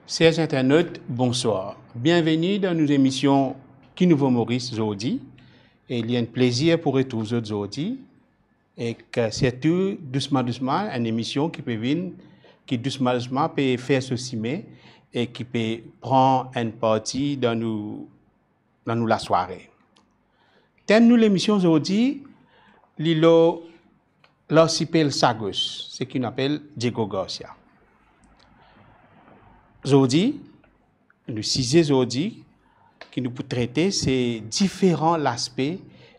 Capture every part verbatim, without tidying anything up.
Ser internot, bonswar. Bienveni dan nou emision Ki Nouvo Moris zordi. E li enn plezir pou retrouv zot zordi. Ek, eh, sirtou, dousman dousman, enn emision ki pe vinn, ki dousman dousman pe fer so sime e ki pe pran enn parti dan nou, dan nou lasware. Tem nou lemision zordi, li lor larsipel Sagos, seki nou apel Diego Garcia. Zordi, nou size zordi ki nou pou trete, se diferan laspe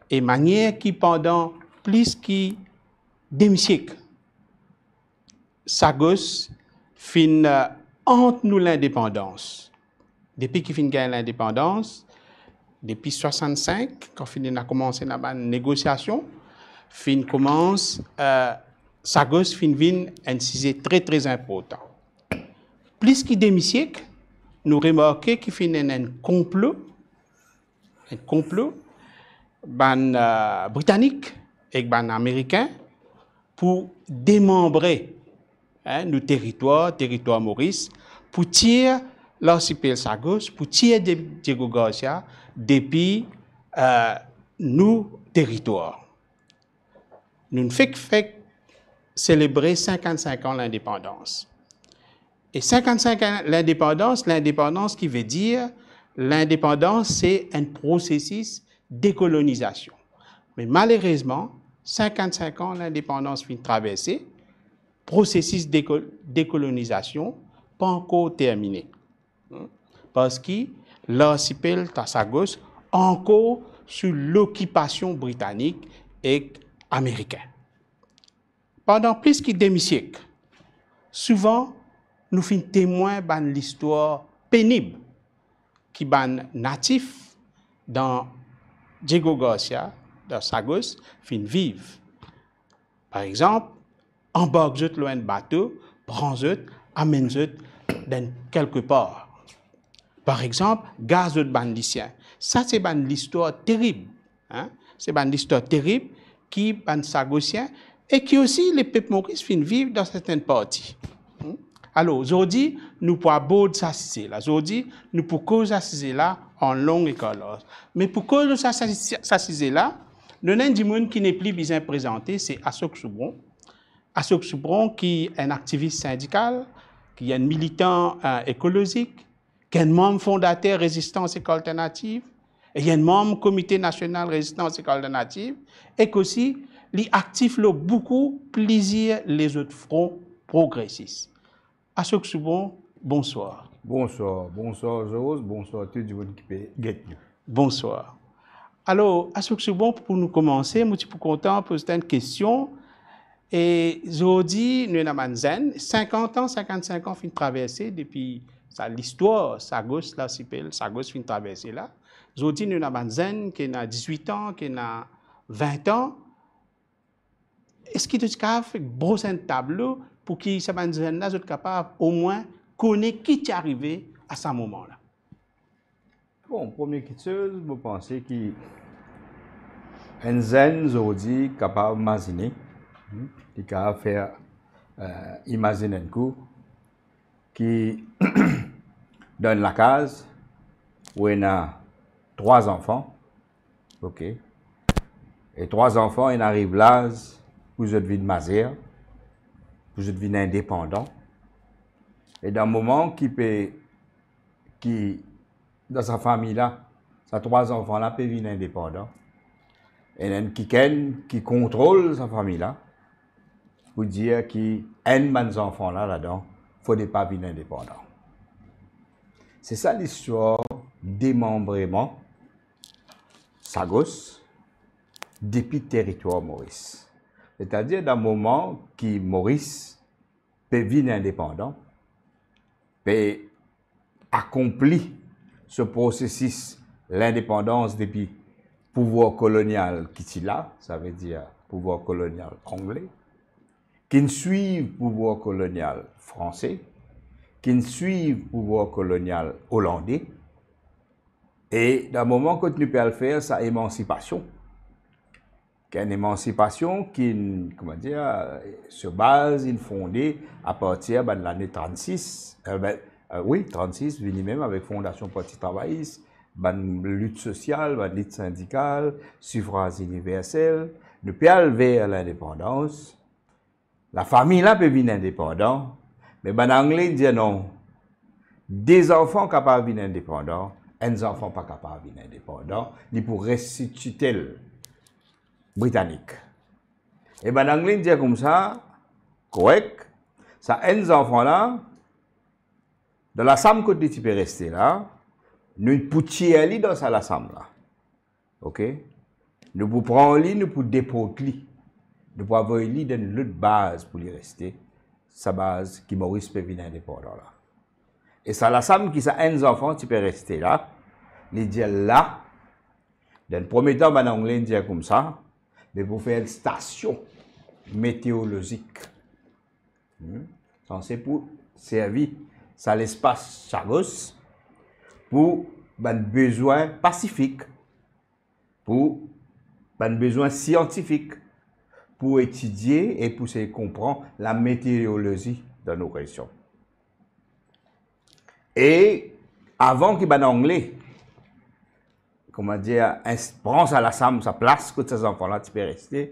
e manier ki pandan plis ki demi siek, Sagos finn, eh, ant nou lindepandans. Depi ki finn gagn lindepandans, depi swasant-sink, kan finn ena koumans ena bann negosiasion, finn koumans, eh, Sagos finn vinn enn size tre, tre inportan. Plis ki demi siek, nou remarke ki finn ena enn konplo, enn konplo, bann, eh, Britanik ek bann Amerikin pou demanbre, eh, nou teritwar, teritwar Moris, pou tir larsipel Sagos, pou tir De-, Diego Garcia depi, eh, nou teritwar. Nou fek, fek selebre sinkant-sink an lindepandans. E sinkant-sink an lindepandans, lindepandans ki vedir, lindepandans se enn prosesis dekolonizasion. Me malerezman, sinkant-sink an lindepandans finn traverse, prosesis deko-, dekolonizasion pa ankor termine. Parski larsipel ta Sagos ankor sou lokipasion Britanik ek Amerikin. Pandan plis ki demi siek, souvan nou finn temwin bann listwar penib ki bann natif dan Diego Garcia, dan Sagos, finn viv. Par exanp, anbark zot lor enn bato, pran zot, amenn zot dan kelke par. Par exanp, gaz zot bann lisien. Sa se bann listwar terib, hein? Se bann listwar terib ki bann Sagosien e ki osi lepep Moris finn viv dan sertenn parti. Hmm? Alor, zordi, nou pou abord sa size la. Zordi, nou pou koz sa size la an long ek an larz. Me pou koz sa, sa, sa size la, nou ena enn dimoun ki nepli bizin prezante, se Ashok Soubron. Ashok Soubron ki enn aktivis sindikal, ki enn militan, eh, ekolozik, ki enn manm fondater Rezistans Ek Alternativ, e enn manm Komite Nasional Rezistans Ek Alternativ, ek osi li aktif lor boukou plizier lezot fron progresis. Ashok Soubron, bonswar. Bonswar, bonswar Georges, bonswar tou dimoun ki pe get nou. Bonswar. Alor, Ashok Soubron, pou nou koumanse, mo ti pou kontan poz enn kestion. E zordi, nou ena bann zenn, sinkant an, sinkant-sink an finn traverse depi sa listwar Sagos, larsipel Sagos finn traverse la. Zordi, nou ena bann zenn ki ena dizwit an, ki ena vin an. Eski to ti kapav fer bros enn tablo pou ki sa bann zenn la, zot kapav omwin kone ki ti arive a sa moman la? Bon, premie kiksoz, mo panse ki enn zenn zordi kapav mazine, hmm, li kapav fer, eh, imazinn enn kou ki dan enn lakaz, ou ena trwa zanfan, ok, e trwa zanfan inn ariv laz pou zot vinn mazer, pou zot vinn indepandan. E dan moman ki pe, ki dan sa fami la, sa trwa zanfan la pe vinn indepandan. Ena enn kikenn ki kontrol sa fami la, pou dir ki enn bann zanfan la ladan, fode pa vinn indepandan. Se sa listwar demanbreman Sagos depi teritwar Moris. Setadir, dan moman ki Moris pe vinn indepandan, pe akonpli so prosesis lindepandans depi pouvwar kolonial ki ti la, savedir pouvwar kolonial angle, ki'nn swiv pouvwar kolonial franse, ki'nn swiv pouvwar kolonial olande, e dan moman kot nou pe al fer sa emansipasion, ki enn emansipasion ki, kouma dir, so baz inn fonde apartir bann lane trannsis, eh ben, euh, wi, trannsis, vini mem avek Fondasion Parti Travayis, bann lit sosial, bann lit sindikal, sifraz iniversel, nou pe al ver lindepandans. Lafami la pe vinn indepandan, me bann Angle dir non. De zanfan kapav vinn indepandan, enn zanfan pa kapav vinn indepandan, li pou res sou titel Britanik. E bann Angle dir koumsa, korek, sa enn zanfan la, dan lasam kot li ti pe reste la, nou pou tir li dan sa lasam la. Ok? Nou pou pran li, nou pou deport li. Nou pou avoy li dan enn lot baz pou li reste, sa baz ki Moris pe vinn indepandan la. E sa lasam ki sa enn zanfan ti pe reste la, li dir la, dan premie tan, bann Angle dir koumsa, me pou fer enn stasion meteorolozik. Hmm? Sanse pou servi sa lespas Chagos pou bann bezwin pasifik, pou bann bezwin siantifik, pou etidie e pou sey konpran lameteorolozi dan nou rezion. E avan ki bann Angle, kouma dir, ins-, pran sa lasam, sa plas kot sa zanfan la ti pe reste,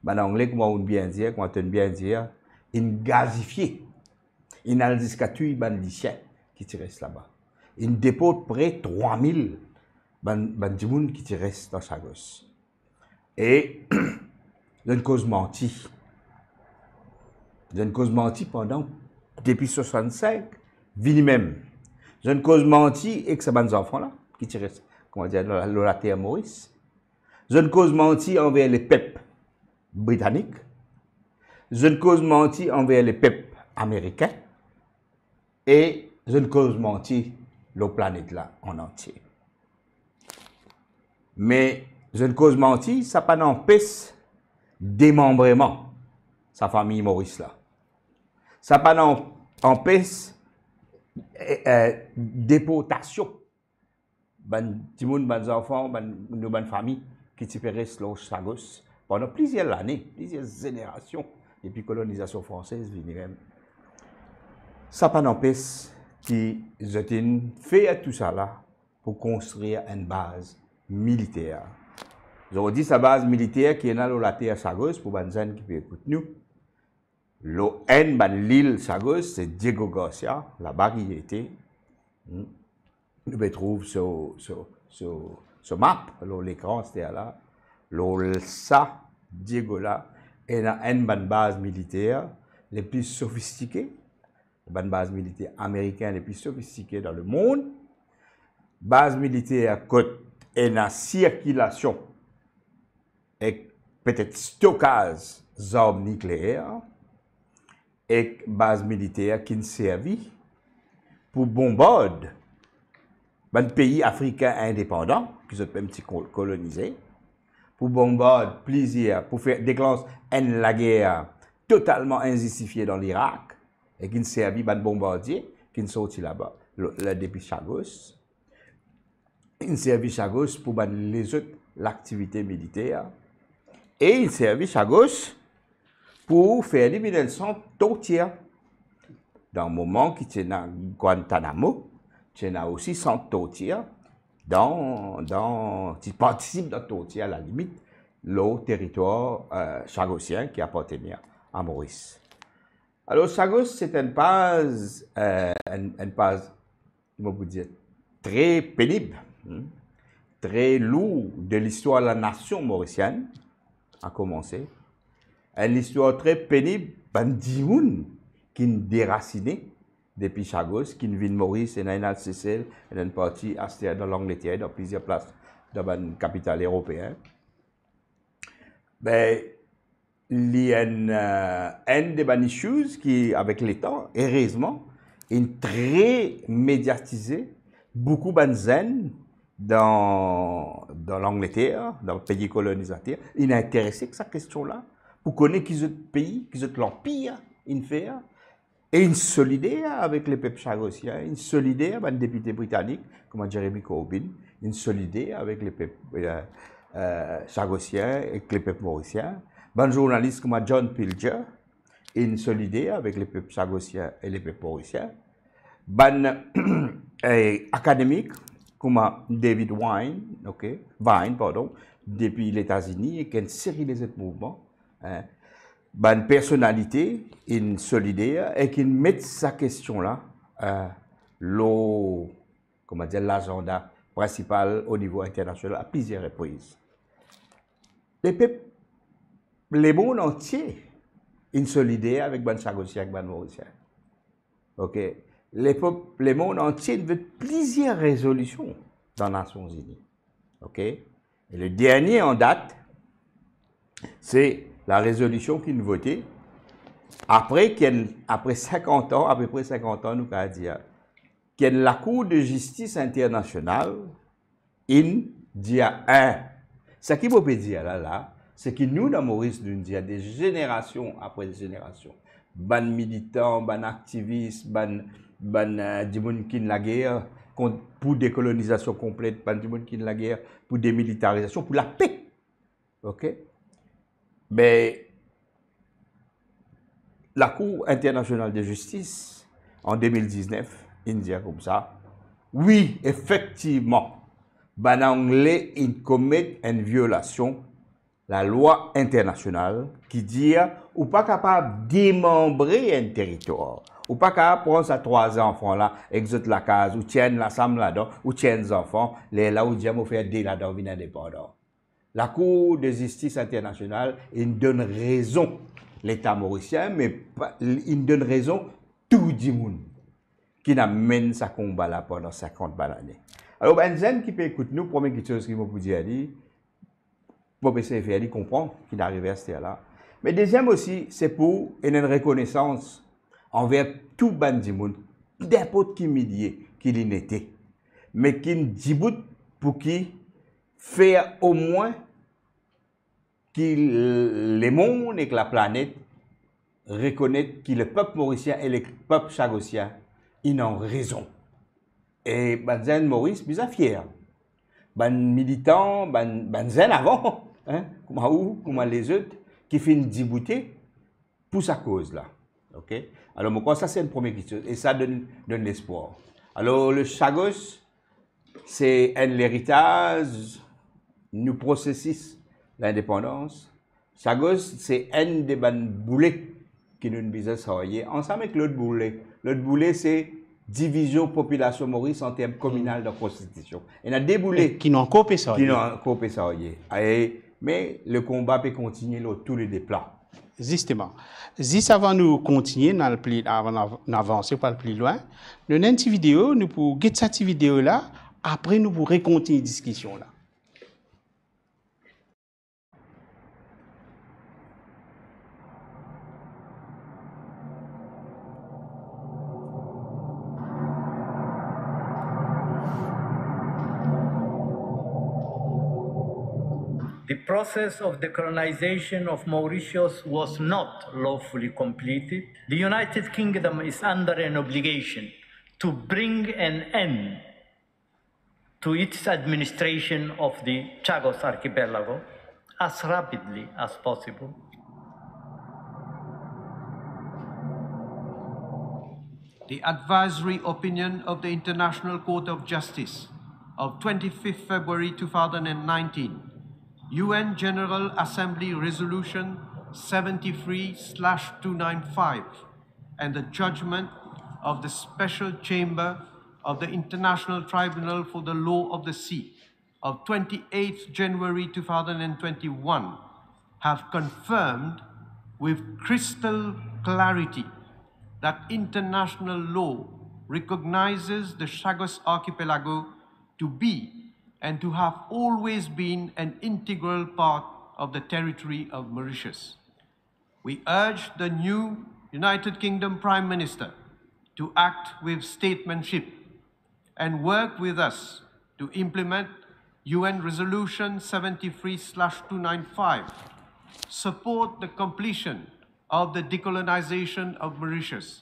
bann Angle, kouma ou'nn bien dir, kouma to'nn bien dir, inn gazifie, inn al ziska touy bann Lisien ki ti res laba. Inn deport pre trwa mil bann, bann dimoun ki ti res dan Chagos. E zot inn koz manti. Zot inn koz manti pandan, depi swasann-sink, vini mem. Zot inn koz manti ek sa bann zanfan la, ki ti res, kouma dir, lor, lor later Moris. Zot inn koz manti anver lepep britanik. Zot inn koz manti anver lepep amerikin. E zot inn koz manti lor planet la an antie. Me zot inn koz manti, sa pa'nn anpes demanbreman sa fami Moris la. Sa pa'nn an-, anpes, eh, eh, deportasion bann dimoun, bann zanfan, bann, nou bann fami ki ti pe res lor Chagos pandan plizier lane, plizier zenerasion, depi kolonizasion fransez vini mem. Sa pa'nn anpes ki zot inn fer tousala pou konstrir enn baz militer. Zordi, sa baz militer ki ena lor later Chagos, pou bann zenn ki pe ekout nou, lor enn bann lil Chagos, se Diego Garcia, laba ki li ete. Hmm. Nou pe trouv so, so, so, so map lor lekran, aster la. Lor sa Diego la, ena enn bann baz militer le pli sofistike, bann baz militer amerikin le pli sofistike dan lemond. Baz militer kot ena sirkilasion ek petet stokaz zarm nikleer, ek baz militer ki'nn servi pou bonbard bann pei afrikin indepandan, ki zot mem ti kol-, kolonize, pou bonbard plizier, pou fer deklans enn lager totalman inzistifie dan Lirak, e ki'nn servi bann bonbardie ki'nn sorti laba, lo-, la depi Chagos. Inn servi Chagos pou bann lezot laktivite militer, e inn servi Chagos pou fer li vinn enn sant tortir. Dan moman ki ti ena Guantanamo, ti ena osi sant tortir dan, dan, ti partisip dan tortir, alalimit, lor teritwar, eh, chagosien ki apartenir a Moris. Alor, Chagos, se enn baz, eh, enn, enn baz, mo pou dir, tre penib, hmm, tre lour de listwar lanasion morisienn, a koumanse. Enn listwar tre penib, bann dimoun ki'nn derasine depi Chagos, ki'nn vinn Moris, ena inn al Sesel, ena inn parti aster dan Langleter, dan plizier plas, dan bann kapital eropeen. Be, li enn, eh, enn de bann issues ki, avek letan, erezman, inn tre mediatize, boukou bann zenn dan, dan Langleter, dan pei kolonizater, inn interese ek sa kestion la, pou kone ki zot pei, ki zot lanpir inn fer, e inn solider avek lepep chagosien, inn solider bann depite britanik, kouma Jeremy Corbyn, inn solider avek lepep, eh, eh, chagosien, ek lepep morisien. Bann zournalis kouma John Pilger, inn solider avek lepep chagosien e lepep morisien. Bann, eh, akademik, kouma David Wine, ok, Vine, pardon, depi Letazini, ek enn seri lezot mouvman, hein, bann personalite inn solider ek inn met sa kestion la, eh, lor, kouma dir, lazanda prinsipal o nivo internasional a plizier repriz. Lepep, lemond antie inn solider avek bann Chagosien ek bann Morisien. Ok? Lepep, lemond antie inn vot plizier rezolision dan Nasion Ini. Ok? E le dernie an dat, se la rezolision ki inn vote apre ki enn, apre sinkant an, apepre sinkant an, nou kapav dir, ki enn Lakour de Zistis Internasional inn dir, en, seki mo pe dir la, la, seki nou dan Moris, nou dir de zenerasion apre zenerasion, bann militan, bann aktivis, bann, bann, eh, dimoun ki inn lager kont, pou dekolonizasion konplet, bann dimoun ki inn lager pou demilitarizasion, pou lape. Ok? Me Lakour Internasional de Zistis, an de mil diznef, inn dir koumsa, wi, efektivman, bann Angle inn komet enn violasion lalwa internasional ki dir ou pa kapav demanbre enn teritwar. Ou pa kapav pran sa trwa zanfan la ek zot lakaz, ou tir enn lasam ladan, ou tir enn zanfan, lerla ou dir, mo fer de ladan, vinn indepandan. Lakour de Zistis Internasional inn donn rezon Leta morisien, me pa, inn donn rezon tou dimoun ki inn amenn sa konba la pandan sinkant bann lane. Alor, bann zenn ki pe ekout nou, premie kiksoz ki mo pou dir li, mo pe sey fer li konpran ki inn arive aster la. Me deziem osi, se pou ena enn rekonesans anver tou bann dimoun, ninport ki milie ki li ete, me ki inn dibout pou ki fer omwin ki lemond ek laplanet rekonet ki lepep morisien e lepep chagosien inn ar rezon. E bann zenn Moris bizin fier. Bann militan, bann, bann zenn avan, hein, kouma ou, kouma lezot, ki finn diboute pou sa koz la. Ok? Alor, mo krwar sa se enn premie kiksoz, e sa donn, donn lespwar. Alor, le Chagos, se enn leritaz nou prosesis lindepandans. Chagos, se enn de bann boule ki nou bizin sarye, ansam ek lot boule. Lot boule, se divizion popilasion Moris an term kominal dan konstitision. Ena de boule. E ki nou ankor pe sarye. Ki nou ankor pe sarye. E, me le konba pe kontigne lor tou le de plan. Zisteman. Zis avan nou kontigne, nou al pli, avan nou av-, nou avanse, pou al pli lwin, nou ena enn ti video, nou pou get sa ti video la, apre nou pou rekontigne diskision la. The process of decolonization of Mauritius was not lawfully completed. The United Kingdom is under an obligation to bring an end to its administration of the Chagos Archipelago as rapidly as possible. The advisory opinion of the International Court of Justice of twenty-fifth February two thousand and nineteen, U N General Assembly Resolution seventy-three slash two nine five, and the judgment of the Special Chamber of the International Tribunal for the Law of the Sea of twenty-eighth January two thousand and twenty-one have confirmed with crystal clarity that international law recognizes the Chagos Archipelago to be and to have always been an integral part of the territory of Mauritius. We urge the new United Kingdom Prime Minister to act with statesmanship and work with us to implement U N Resolution seventy-three slash two nine five, support the completion of the decolonization of Mauritius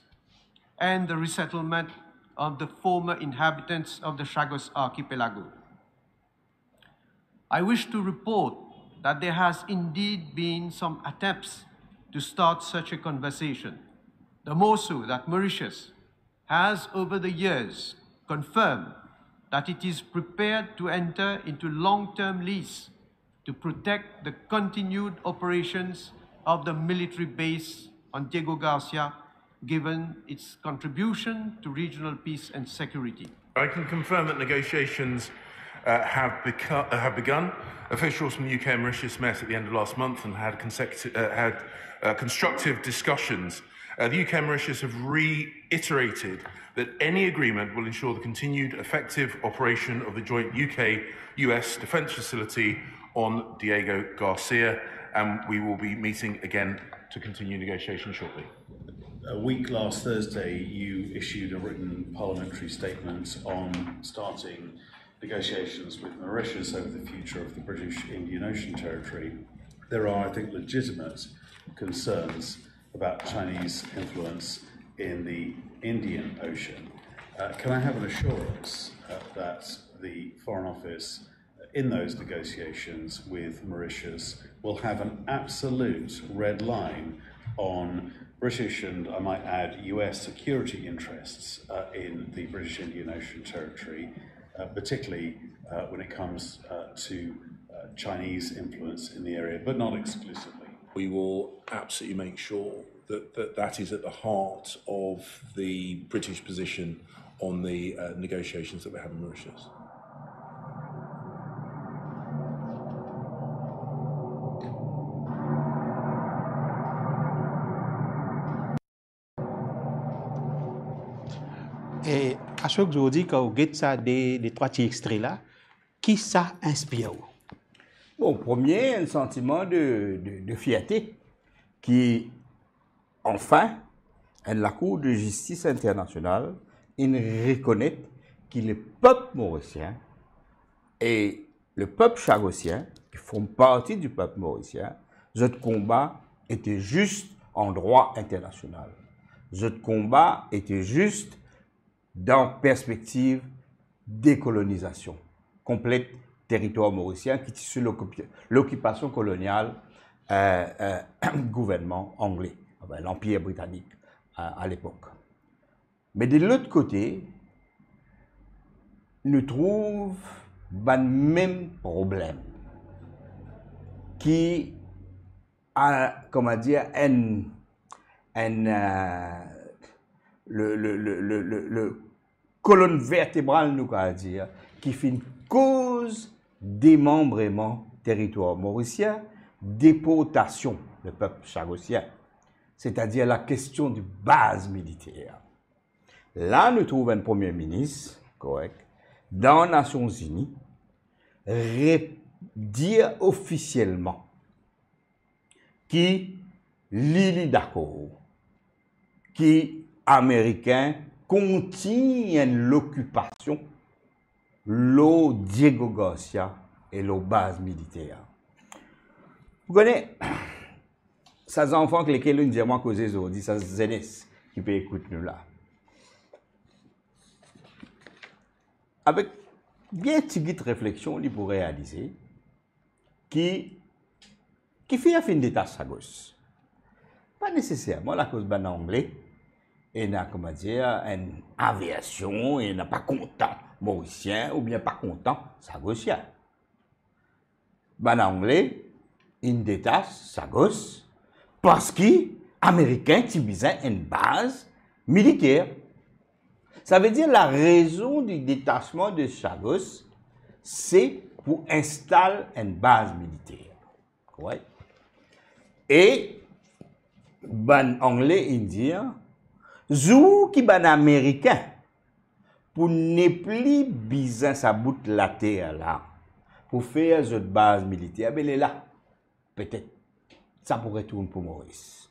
and the resettlement of the former inhabitants of the Chagos Archipelago. I wish to report that there has indeed been some attempts to start such a conversation, the more so that Mauritius, has, over the years, confirmed that it is prepared to enter into long-term lease to protect the continued operations of the military base on Diego Garcia, given its contribution to regional peace and security. I can confirm that negotiations, uh, have, becu- uh, have begun. Officials from the U K and Mauritius met at the end of last month and had, consecutive, uh, had uh, constructive discussions. Uh, the U K and Mauritius have reiterated that any agreement will ensure the continued effective operation of the joint U K U S defence facility on Diego Garcia, and we will be meeting again to continue negotiations shortly. A week last Thursday, you issued a written parliamentary statement on starting negotiations with Mauritius over the future of the British Indian Ocean Territory. There are, I think, legitimate concerns about Chinese influence in the Indian Ocean. Uh, can I have an assurance, uh, that the Foreign Office, uh, in those negotiations with Mauritius, will have an absolute red line on British and, I might add, U S security interests, uh, in the British Indian Ocean Territory, uh, particularly, uh, when it comes, uh, to, uh, Chinese influence in the area, but not exclusively. We will absolutely make sure that, that that is at the heart of the British position on the, uh, negotiations that we're having with Mauritius. E aster zordi, kan ou get sa de, de trwa ti extre la, ki sa inspir ou? Bon, premie, enn santiman de, de, de fierte ki, anfin, enn Lakour de Zistis Internasional inn rekonet ki lepep morisien e lepep chagosien, ki form parti dipep morisien, zot konba ete zis an drwa internasional. Zot konba ete zis dan perspektiv dekolonizasion konplet teritwar morisien ki ti sou lokipi-, lokipasion kolonial, eh, eh, gouvernman angle, anfin, Lanpir Britanik, eh, alepok. Me de lot kote, nou trouv bann mem problem ki, a, kouma dir, enn, enn, eh, le, le, le kolonn vertebral, nou kav dir, ki finn koz demanbreman teritwar morisien, deportasion lepep chagosien, setadir lakestion di baz militer. La, nou trouv enn Premie Minis, korek, dan Nasion Zini, re-, dir ofisielman ki li, li dakor ki Amerikin kontign enn lokipasion lor Diego Garcia e lor baz militer. Ou kone, sa zanfan ek lekel nou dir mwa koze zordi, sa zenes ki pe ekout nou la, avek bien tigit refleksion, li pou realize ki, kifer finn detas Sagos. Pa neseserman lakoz bann Angle ena, kouma dir, enn aversion, ena pa kontan Morisien oubien pa kontan Sagosien. Bann Angle inn detas Sagos parski Amerikin ti bizin enn baz militer. Savedir larezon di detasman de Sagos, se pou instal enn baz militer. Korek? E bann Angle inn dir, zour ki bann Amerikin pou nepli bizin sa bout later la pou fer zot baz militer, be lerla, petet, sa pou retourn pou Moris.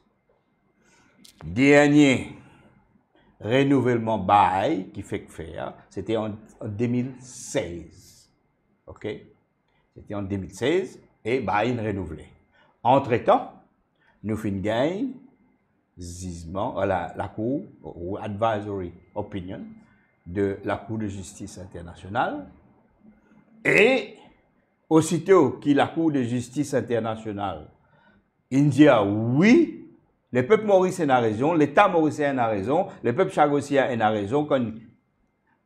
Dernie renouvelman bay ki fek fer, sete an, an de mil sez. Ok? Sete an de mil sez e bay inn renouvle. Antretan, nou finn gagn zizman, la, lakour, ou advisory opinion de Lakour de Zistis Internasional. E osito ki Lakour de Zistis Internasional inn dir wi, Lepep Moris ena rezon, Leta Morisien ena rezon, lepep Chagosien ena rezon. Kan,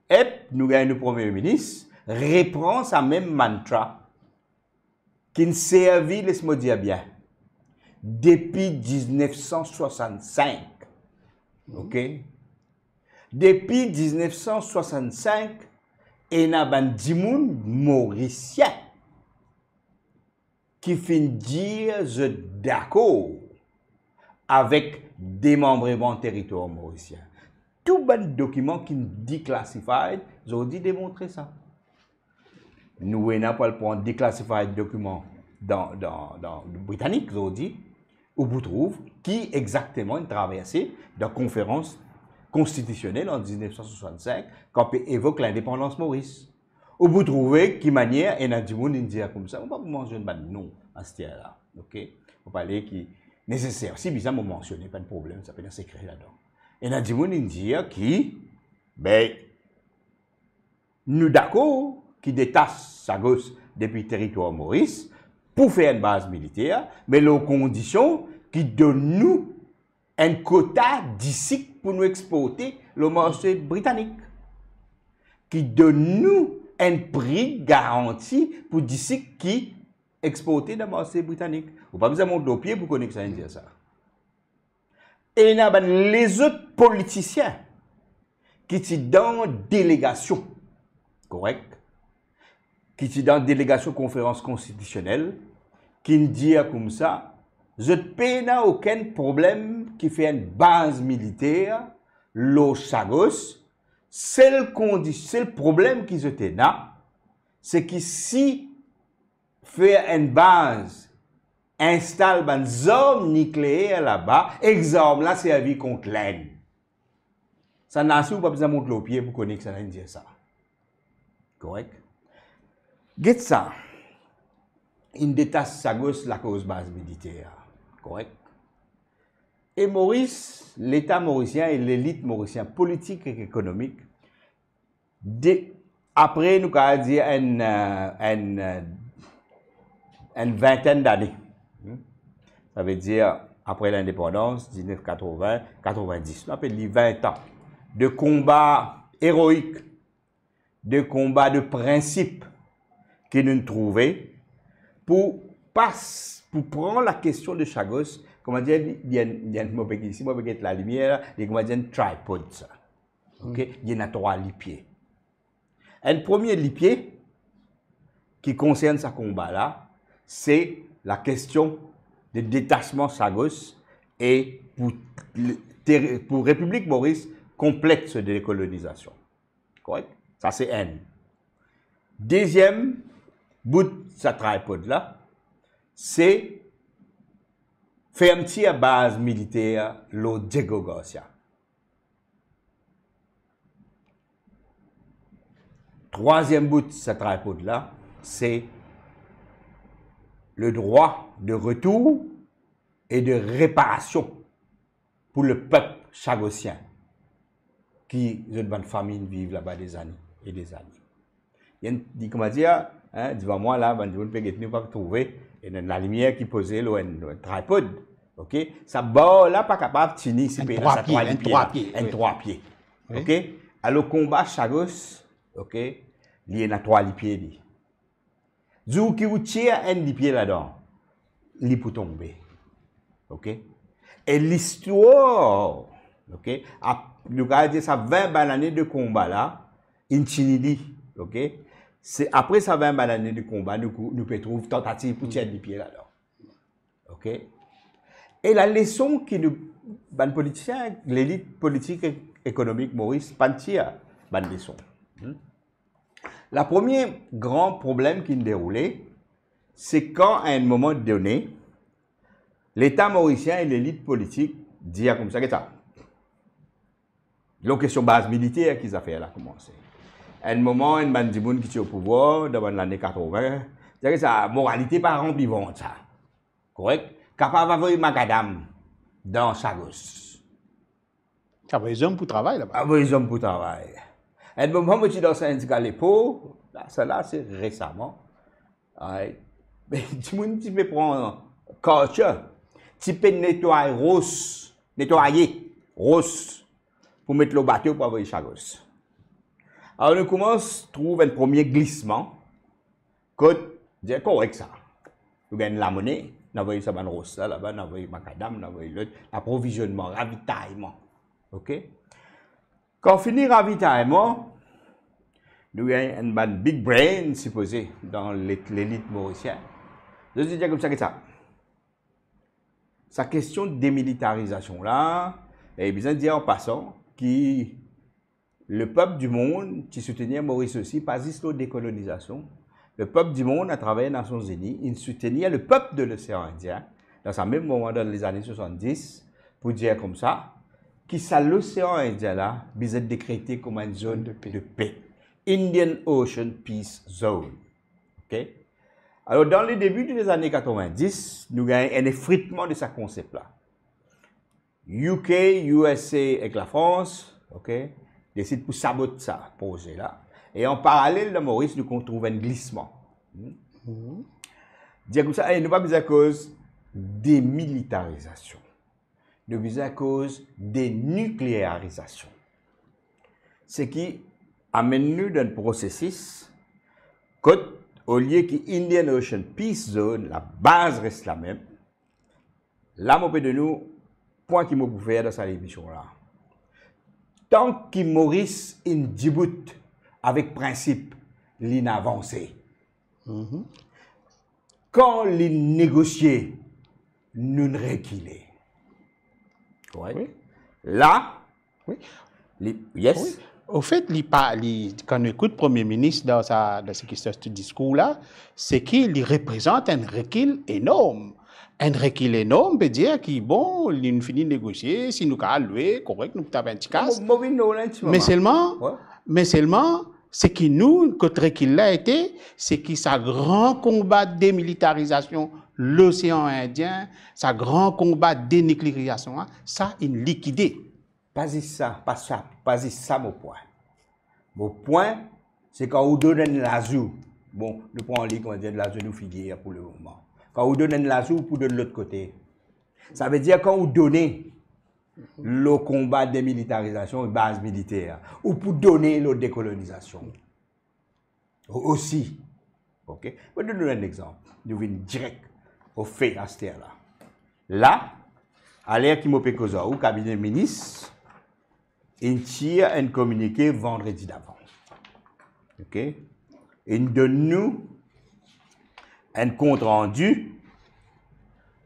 ep, nou gagn nou Premie Minis, repran sa mem mantra ki'nn servi, les mo dir bien, depi diznef san swasann-sink. Ok? Depi diznef san swasann-sink, ena bann dimoun Morisien ki finn dir zot dakor avek demanbreman teritwar morisien. Tou bann dokiman ki'nn declassified, zordi demontre sa. Nou ena pou al pran declassified dokiman dan, dan, dan britanik zordi, ou pou trouv ki exakteman inn traverse dan konferans konstitisionel an diznef san swasann-sink, kan pe evok lindepandans Moris. Ou pou trouve ki manier ena dimoun inn dir koumsa, mo pa pou mansionn bann non aster la, ok? Mo pa le ki neseser, si bizin mo mansione, pa enn problem, sa pena sekre ladan. Ena dimoun inn dir ki, be, nou dakor ki detas Chagos depi teritwar Moris pou fer enn baz militer, me lor kondision ki donn nou enn kota disik pou nou exporte lor marse britanik, ki donn nou enn pri garanti pou disik ki exporte dan marse britanik. Ou pa bizin mont lor pie pou kone ki sa inn dir sa. Ena bann lezot politisien ki ti dan delegasion, korek? Ki ti dan delegasion konferans konstitisionel, ki'nn dir koumsa, zot pena okenn problem ki fer enn baz militer lor Chagos, sel kondi-, sel problem ki zot ena, se ki si fer enn baz, instal bann zarm nikleer laba, ek zarm la servi kont Lenn. Sa nasi ou pa bizin mont lor pie pou kone ki sa inn dir sa. Korek? Get sa. Inn detas Chagos lakoz baz militer. Korek? E Moris, Leta morisien e lelit morisien politik ek ekonomik, de, apre, nou kapav dir enn, eh, enn, eh, enn vintenn dane. Hmm? Savedir, apre lindepandans, diznef katrovin, katrovin-dis, nou apel li vin an de konba eroik, de konba de prinsip ki nou'nn trouve pou pas, pou pran lakestion de Chagos, koumadir, li, li enn, li enn, mo pe, si mo pe get lalimier la, li koumadir enn tripod sa. Ok? Hmm. Li ena trwa lipie. Enn premie lipie ki konsern sa konba la, se lakestion de detasman Chagos e pou le, ter-, pou Repiblik Moris konplet so dekolonizasion. Korek? Sa se enn. Deziem bout sa tripod la, se fermtir baz militer lor Diego Garcia. Trwaziem bout sa tripod la, se le drwa de retour e de reparasion pou lepep chagosien ki zot bann fami inn viv laba dezane e dezane. Li enn, li koumadir, hein, devan mwa la, bann dimoun pe gete, nou pa trouve, e enn lalimier ki poze lor enn, lor enn tripod, ok? Sa bar la pa kapav tini, si pena sa trwa lipie la. Enn trwa pie, wi. Ok? Alor konba Chagos, ok, li ena trwa lipie li. Zour ki ou tir enn lipie ladan, li pou tonbe. Ok? E listwar, ok, ap-, nou kapav dir sa vin bann lane de konba la, inn tini li, ok? Se apre sa vin bann lane de konba, nou kou-, nou pe trouv tantativ pou tir enn lipie ladan. Ok? E laleson ki nou, bann politisien, lelit politik ek ekonomik Moris, pa'nn tir bann leson. Hmm? Lapremie gran problem ki'nn deroule, se kan, a enn moman done, Leta morisien e lelit politik dir koumsa, get sa. Lor kestion baz militer ki zafer la koumanse. Enn moman, enn bann dimoun ki ti o pouvwar dan bann lane katrovin, dir, get sa, moralite pa ranpli vant sa. Korek? Kapav avoy makadam dan Chagos. Avoy zom pou travay laba. Avoy zom pou travay. Enn moman, mo ti dan sindika lepo, la, sa la, se resaman. Ay, me dimoun ti pe pran culture. ti pe netway ros, netwaye ros pou met lor bato pou avoy Chagos. Alor nou koumans trouv enn premie glisman, kot dir korek sa. Nou gagn lamone, nou avoy sa bann ros la, laba, nou avoy makadam, nou avoy lot, aprovizionman, ravitayman. Ok? Kan fini ravitayman, nou gagn enn bann big brain, sipoze, dan le-, lelit morisien. Zot dir koumsa, get sa. Sa kestion demilitarizasion la, e bizin dir an pasan ki lepep dimond ti soutenir Moris osi, pa zis lor dekolonizasion. Lepep dimond, atraver Nasion Zini, inn soutenir lepep de Losean Indien, dan sa mem moman, dan lezane swasanndis, pou dir koumsa, ki sa Losean Indien la bizin dekrete kouma enn zone de pe. De pe. Indian Ocean Peace Zone. Ok? Alor, dan le debi de lezane katrovindis, nou gagn enn efritman de sa konsep la. U K, U S A ek Lafrans, ok, desid pou sabot sa proze la. E an paralel, dan Moris, nou konn trouv enn glisman. Hmm? Mhm. Dir koumsa, e, nou pa bizin koz demilitarizasion. Nou bizin koz deniklearizasion. Seki amenn nou dan enn prosesis kot, olie ki Indian Ocean Peace Zone, labaz res lamem, la mo pe donn ou pwin ki mo pou fer dan sa lemision la. Tan ki Moris inn dibout avek prinsip, linn avanse. Mhm. Kan linn negosie, nou'nn rekile. Korek? Wi. La, wi, li, yes. Wi. Anfet, li pa, li, kan nou ekout Premie Minis dan sa, dan seki, sa diskour la, seki li reprezant enn rekil enorm. Enn rekil enorm, pe dir ki, bon, linn fini negosie, si nou kapav lwe, korek, nou pou tap enn ti kas. Mo, mo vinn lor la enn ti moman. Me selman, wi, me selman, seki nou, kot rekil la ete, seki sa gran konba demilitarizasion Losean Indien, sa gran konba deniklearizasion la, sa inn likide. Pa zis sa, pa sa, pa zis sa mo pwin. Mo pwin, se kan ou donn enn lazour, bon, nou pran li, koumadir, enn lazour nou figir pou lemoman. Kan ou donn enn lazour pou donn lot kote, savedir kan ou done lor konba demilitarizasion, baz militer, ou pou done lor dekolonizasion. O-, osi. Ok? Mo donn nou enn lexanp. Nou vinn direk o fe aster la. La, aler ki mo pe koz ar ou, kabine minis inn tir enn kominike vandredi davan. Ok? Inn donn nou enn kontrandi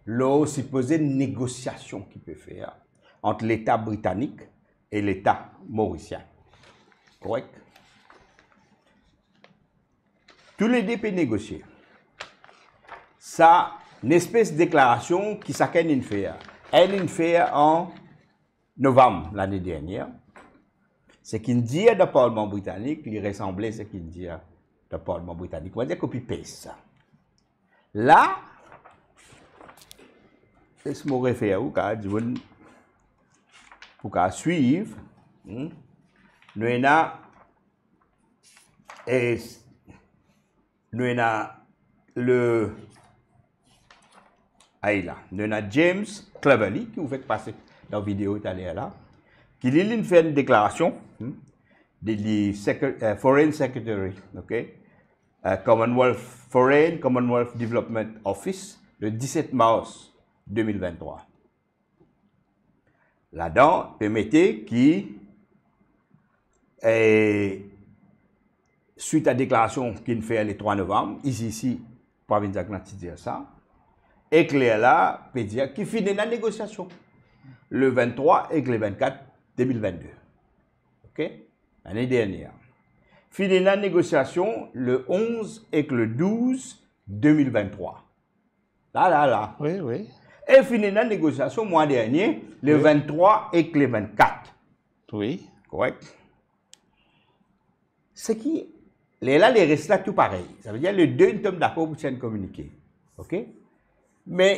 lor sipoze negosiasion ki pe fer ant Leta britanik e Leta morisien. Korek? Toulede pe negosie. Sa enn espes deklarasion ki sakenn inn fer. Enn inn fer an novam lane dernier. Seki inn dir dan Parlman britanik, li resanble seki inn dir dan Parlman britanik. Mo dir copy paste sa. La, les mo refer ou, kapav dimoun pou kapav swiv, hmm? Nou ena, e, nou ena le, ay la, nou ena James Cleverly, ki ou fek pase dan video taler la, ki li, linn fer enn deklarasion, hmm, de li, secre-, eh, Foreign Secretary, ok? Eh, Commonwealth, Foreign Commonwealth Development Office, le diset mars de mil venntrwa. Ladan, pe mete ki, eh, swit a deklarasion ki inn fer le trwa novam, isi, isi, Pravind Jagannath ti dir sa, ekler la pe dir ki finn ena negosiasion le venntrwa ek le vennkat de mil vennde. Ok? Lane dernier. Finn ena negosiasion le onz ek le douz de mil venntrwa. La, la, la. Wi, wi. E finn ena negosiasion mwa dernier, le, wi, venntrwa ek le vennkat. Wi. Korek? Seki, lerla, leres la tou parey. Savedir le de inn tom dakor pou tir enn kominike. Ok? Me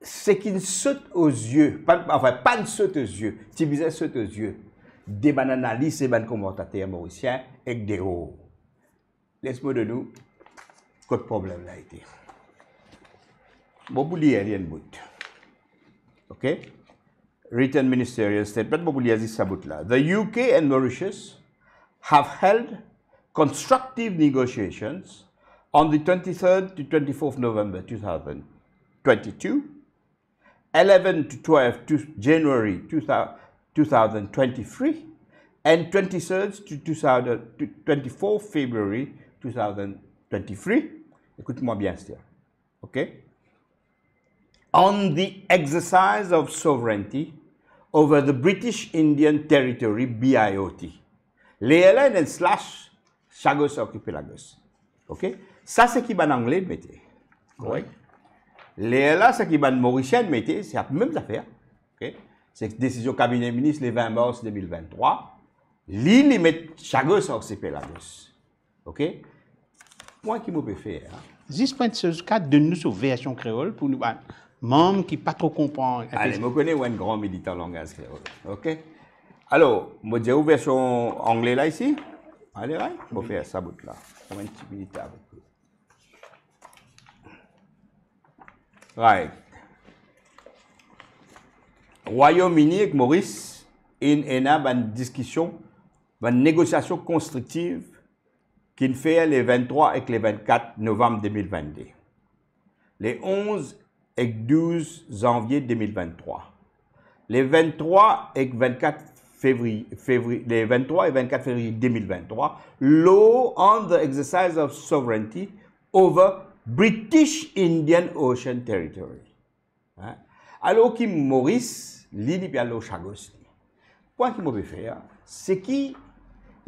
seki inn sot ozie, pa, anfin, pa'nn sot ozie, ti bizin sot ozie de bann analis e bann komantater morisien ek deor. Les mo donn ou kot problem la ete. Mo pou lir li enn bout. Ok? Written ministerial statement, mo pou lir zis sa bout la. The U K and Mauritius have held constructive negotiations on the twenty-third to twenty-fourth November two thousand twenty-two, eleven to twelve to January two thousand, two thousand twenty-three, and twenty-third to two thousand, to twenty-fourth February two thousand twenty-three. Ekout mwa bien, Esther. Ok? On the exercise of sovereignty over the British Indian Territory, B I O T. Lerla ena enn slash, Chagos Archipelagos. Ok? Sa se ki bann Angle mete. Korek? Lerla, sa ki bann Morisien mete, se mem zafer. Ok? Se desizion kabine minis le vin mars de mil vinn-trwa. Li, li met Chagos Archipelagos. Ok? Pwa ki mo pe fer, a? Zis pou enn soz kat, donn nou so version kreol pou nou bann manm ki pa tro konpran. Ale, mo kone ou enn gran militan langaz kreol. Ok? Alor, mo dir ou version Angle la isi. Ale, right? Mo fer sa bout la. Kouma enn ti minit avek ou. Right. Rwayom Ini ek Moris inn ena bann diskision, bann negosiasion konstriktiv ki inn fer le vinn-trwa ek le vinn-kat Novem de mil vinn-de. Le onz ek douz Zanvie de mil vinn-trwa. Le vinn-trwa ek vinn-kat Fevriye, Fevriye, le vinn-trwa e vinn-kat Fevriye de mil vinn-trwa, law on the exercise of sovereignty over British Indian Ocean Territory. Hein? Alor ki Moris, li, li pe al lor Chagos, li. Pwa ki mo pe fer, se ki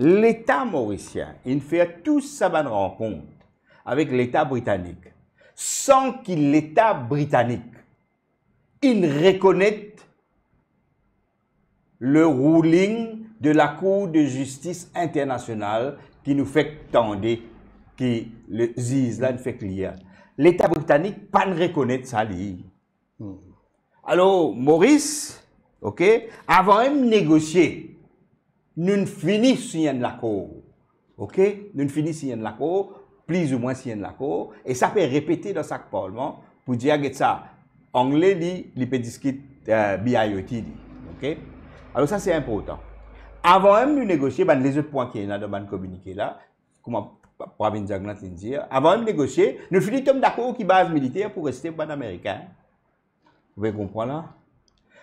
Leta morisien inn fer tou sa bann rankont avek Leta britanik, san ki Leta britanik inn rekonet le ruling de Lakour de Zistis Internasional ki nou fek tande, ki le ziz la inn fek lir. Leta britanik pa'nn rekonet sa, li. Hmm. Alor, Moris, ok, avan mem negosie, nou'nn fini sign enn lakor. Ok? Nou'nn fini sign enn lakor, plizoumwin sign enn lakor, e sa pe repete dan sak parlman pou dir, get sa, Angle, li, li pe diskit, eh, B I O T, li. Ok? Alor, sa, se inportan. Avan mem nou negosie, bann lezot pwin ki ena dan bann kominike la, kouma Pravin Jagannath inn dir, avan mem negosie, nou fini tom dakor ki baz militer pou reste pou bann Amerikin. Ou pe konpran la?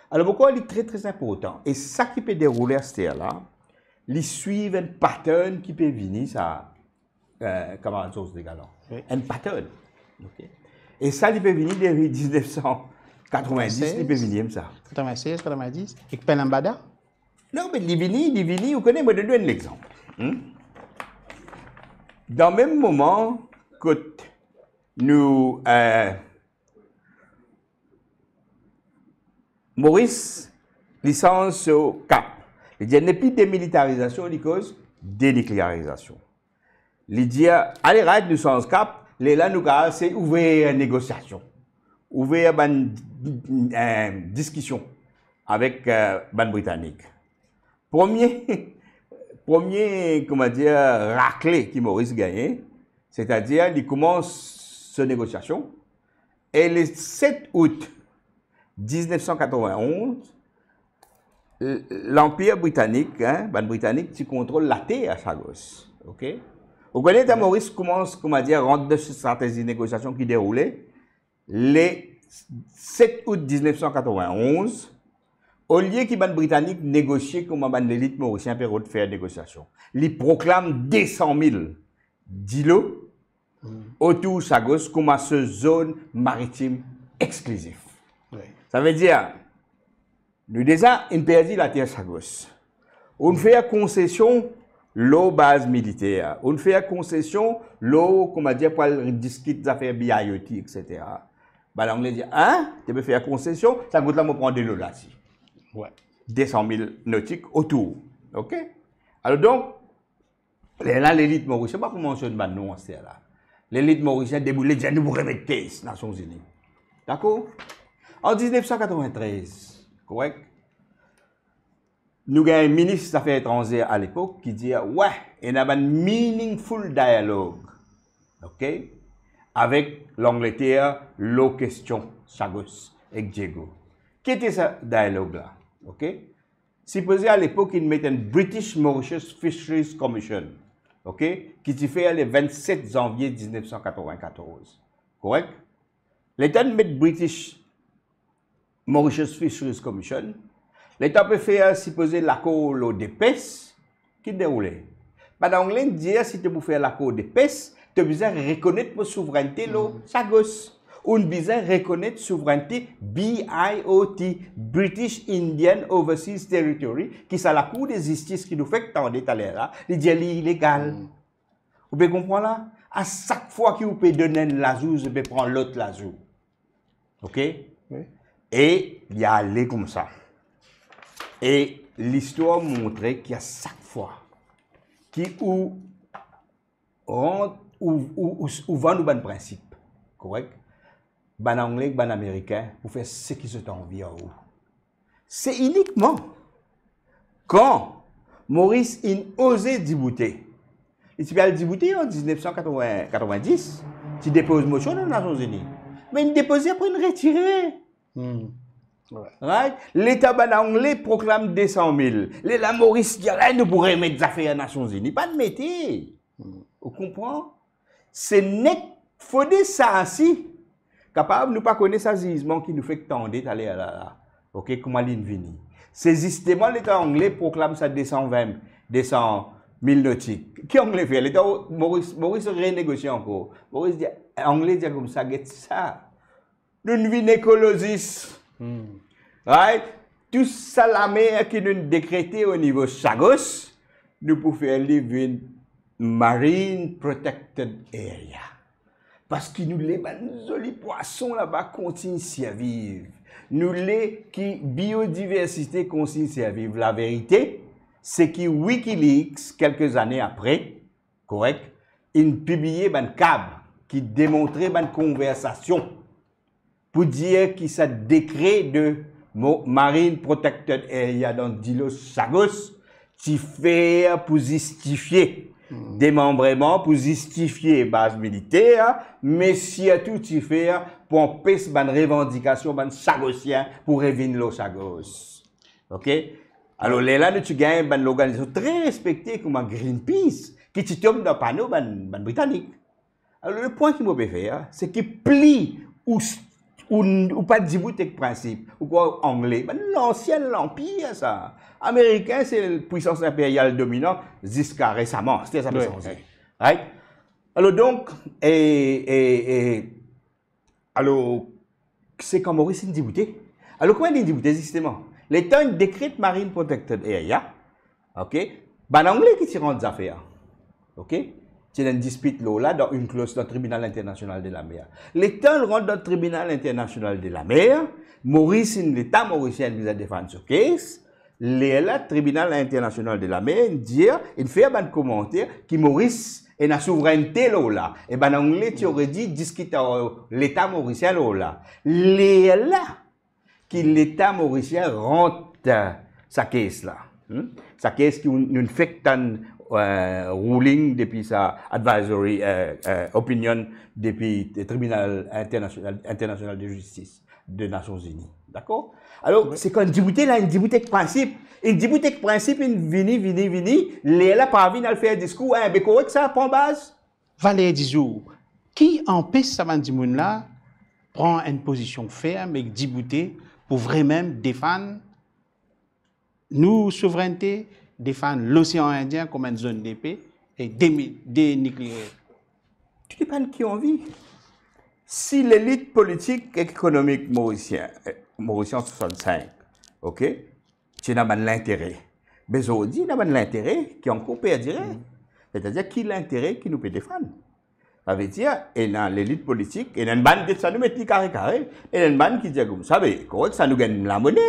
Alor, mo krwar li tre, tre inportan. E sa ki pe deroule aster la, li swiv enn pattern ki pe vini, sa, eh, kamarad Georges Degalan. Wi. Enn pattern. Ok. E sa, li pe vini depi diznef san katrevin-dis, li pe vini enn sa. Katrevin-sez, katrevin-dis, ek Pelambada? Non, me li vini, li vini, ou kone, mo donn ou enn lexanp. Hmm? Dan mem moman kot nou, eh, Moris, li sanz so kap. Li dir nepli demilitarizasion, li koz deniklearizasion. Li dir, ale, right, nou sanz kap, lerla nou kapav se ouver negosiasion, ouver bann, eh, diskision avek, eh, bann Britanik. Premie, premie, kouma dir, rakle ki Moris gagne, setadir li koumans so negosiasion, e le set out diznef san katrevin-onz, l-, Lanpir Britanik, hein, bann Britanik ti kontrol later Chagos. Ok? Ou kone, ta Moris koumans, kouma dir, rant dan so stratezi negosiasion ki deroule, le set out diznef san katrevin-onz, olie ki bann Britanik negosie kouma bann lelit morisien pe rod fer negosiasion, li proklam de san mil dilo otour Chagos kouma so zone maritim exklizif. Wi. Savedir, nou deza inn perdi later Chagos. Ou'nn fer konsesion lor baz militer, ou'nn fer konsesion lor, kouma dir, pou al diskit zafer B I O T, et cetera. Bann Angle dir, hein? To pe fer konsesion, sa kout la, mo pran delo la si. Wi. De san mil notik otour. Ok? Alor donk, lerla lelit morisien, pa pou mansionn bann non aster la. Lelit morisien deboule, dir nou pou remet kes Nasion Zini. Dakor? An diznef san katrevin-trez, korek? Nou gagn minis zafer etranze alepok ki dir, we, ena bann meaningful dialogue, ok, avek Langleter lor kestion Chagos ek Diego. Ki ti sa dialog la? Ok? Sipoze alepok inn met enn British Mauritius Fisheries Commission, ok, ki ti fer le vennset zanvie diznef san katrovin-katorz. Korek? Letan inn met British Mauritius Fisheries Commission, letan pe fer sipoze lakor lor depes, ki deroule? Bann Angle dir, si to pou fer lakor depes, to bizin rekonet mo souvrennte lor Chagos. Ou bizin rekonet souvrennte B I O T, British Indian Overseas Territory, ki sa lakour de zistis ki nou fek tande taler la, li dir li ilegal. Ou pe konpran la? A sak fwa ki ou pe donn enn lazour, zot pe pran lot lazour. Ok? Wi. E li ale koumsa. E listwar montre ki a sak fwa ki ou rant, ou, ou, ou, ou vann ou bann prinsip, korek? Bann Angle ek bann Amerikin pou fer seki zot anvi ar ou. Se inikman kan Moris inn oze diboute. Li ti pe al diboute an diznef san katrovin, katrevin-dis, ti depoz mosion dan Nasion Zini. Me inn depoze, apre inn retire. Hmm. Wi. Right? Letan bann Angle proklam de san mil, lerla Moris dir, "Ala, nou pou remet zafer Nasion Zini." Pa'nn mete. Hmm. Ou konpran? Se nek fode sa si kapav nou pa kone sa zizman ki nou fek tande taler la, la. Ok, kouma li'nn vini. Se zisteman letan Angle proklam sa de san vin, de san mil notik. Ki Angle fer? Letan Moris, Moris renegosie ankor. Moris dir, Angle dir koumsa, "Get sa. Nou'nn vinn ekolozis." Hmm. Right? Tou sa lamer ki nou'nn dekrete o nivo Chagos, nou pou fer li vinn Marine Protected Area. Parski nou le bann zoli pwason laba kontign sirviv. Nou le ki biodiversite kontign sirviv. Laverite, se ki Wikileaks, kelke zane apre, korek, inn pibliye bann kab ki demontre bann konversasion pou dir ki sa dekre de mo-, Marine Protected Area dan dilo Chagos ti fer pou zistifie demanbreman, pou zistifie baz militer, me sirtou ti fer pou anpes bann revandikasion bann Chagosien pou revinn lor Chagos. Ok? Alor, lerla nou ti gagn bann lorganizasion tre respekte kouma Greenpeace, ki ti tom dan pano bann, bann Britanik. Alor, le pwin ki mo pe fer, se ki pli ou s-, ou, ou pa dibout ek prinsip, ou krwar Angle, bann lansien lanpir sa. Amerikin, se pwisans inperial dominan ziska resaman, aster sa pe sanze. Right? Alor donk, e, e, e, alor, se kan Moris inn diboute. Alor, kouma li diboute, zisteman? Letan inn dekret Marine Protected Area, ok, bann Angle ki ti rant zafer, ok? Ti ena enn dispit lor la, dan UNCLOS, dan Tribinal Internasional de Lamer. Letan li rant dan Tribinal Internasional de Lamer, Moris inn, Leta morisien inn bizin defann so case, lerla Tribinal Internasional de Lamer inn dir, inn fer bann komanter ki Moris ena souvrennte lor la. E bann Angle ti oredi diskit ar Leta morisien lor la. Lerla ki Leta morisien rant sa case la. Hmm? Sa case ki nou, nou fek tann, eh, ruling depi sa advisory, eh, eh, opinion depi Tribinal Internasional, Internasional de Zistis de Nasion Zini. Dakor? Alor, wi, se kan inn diboute la, inn diboute ek prinsip. Inn diboute ek prinsip, inn vini, vini, vini, lerla pa vinn al fer diskour, eh, be korek sa, pran baz. Valer dizour, ki anpes sa bann dimoun la pran enn pozision ferm ek diboute pou vremem defann nou souvrennte, defann Losean Indien kouma enn zone de paix e demi-, deniklearize. Tou depann ki anvi. Si lelit politik ek ekonomik morisien, eh, Morisien swasannsenk, ok, ti ena bann lintere. Me zordi, ena bann lintere ki ankor perdire. Setadir ki lintere ki nou pe defann. Savedir, ena lelit politik, ena enn bann, get sa nou met li kare kare, ena enn bann ki dir koumsa, be, korek sa, nou gagn lamone.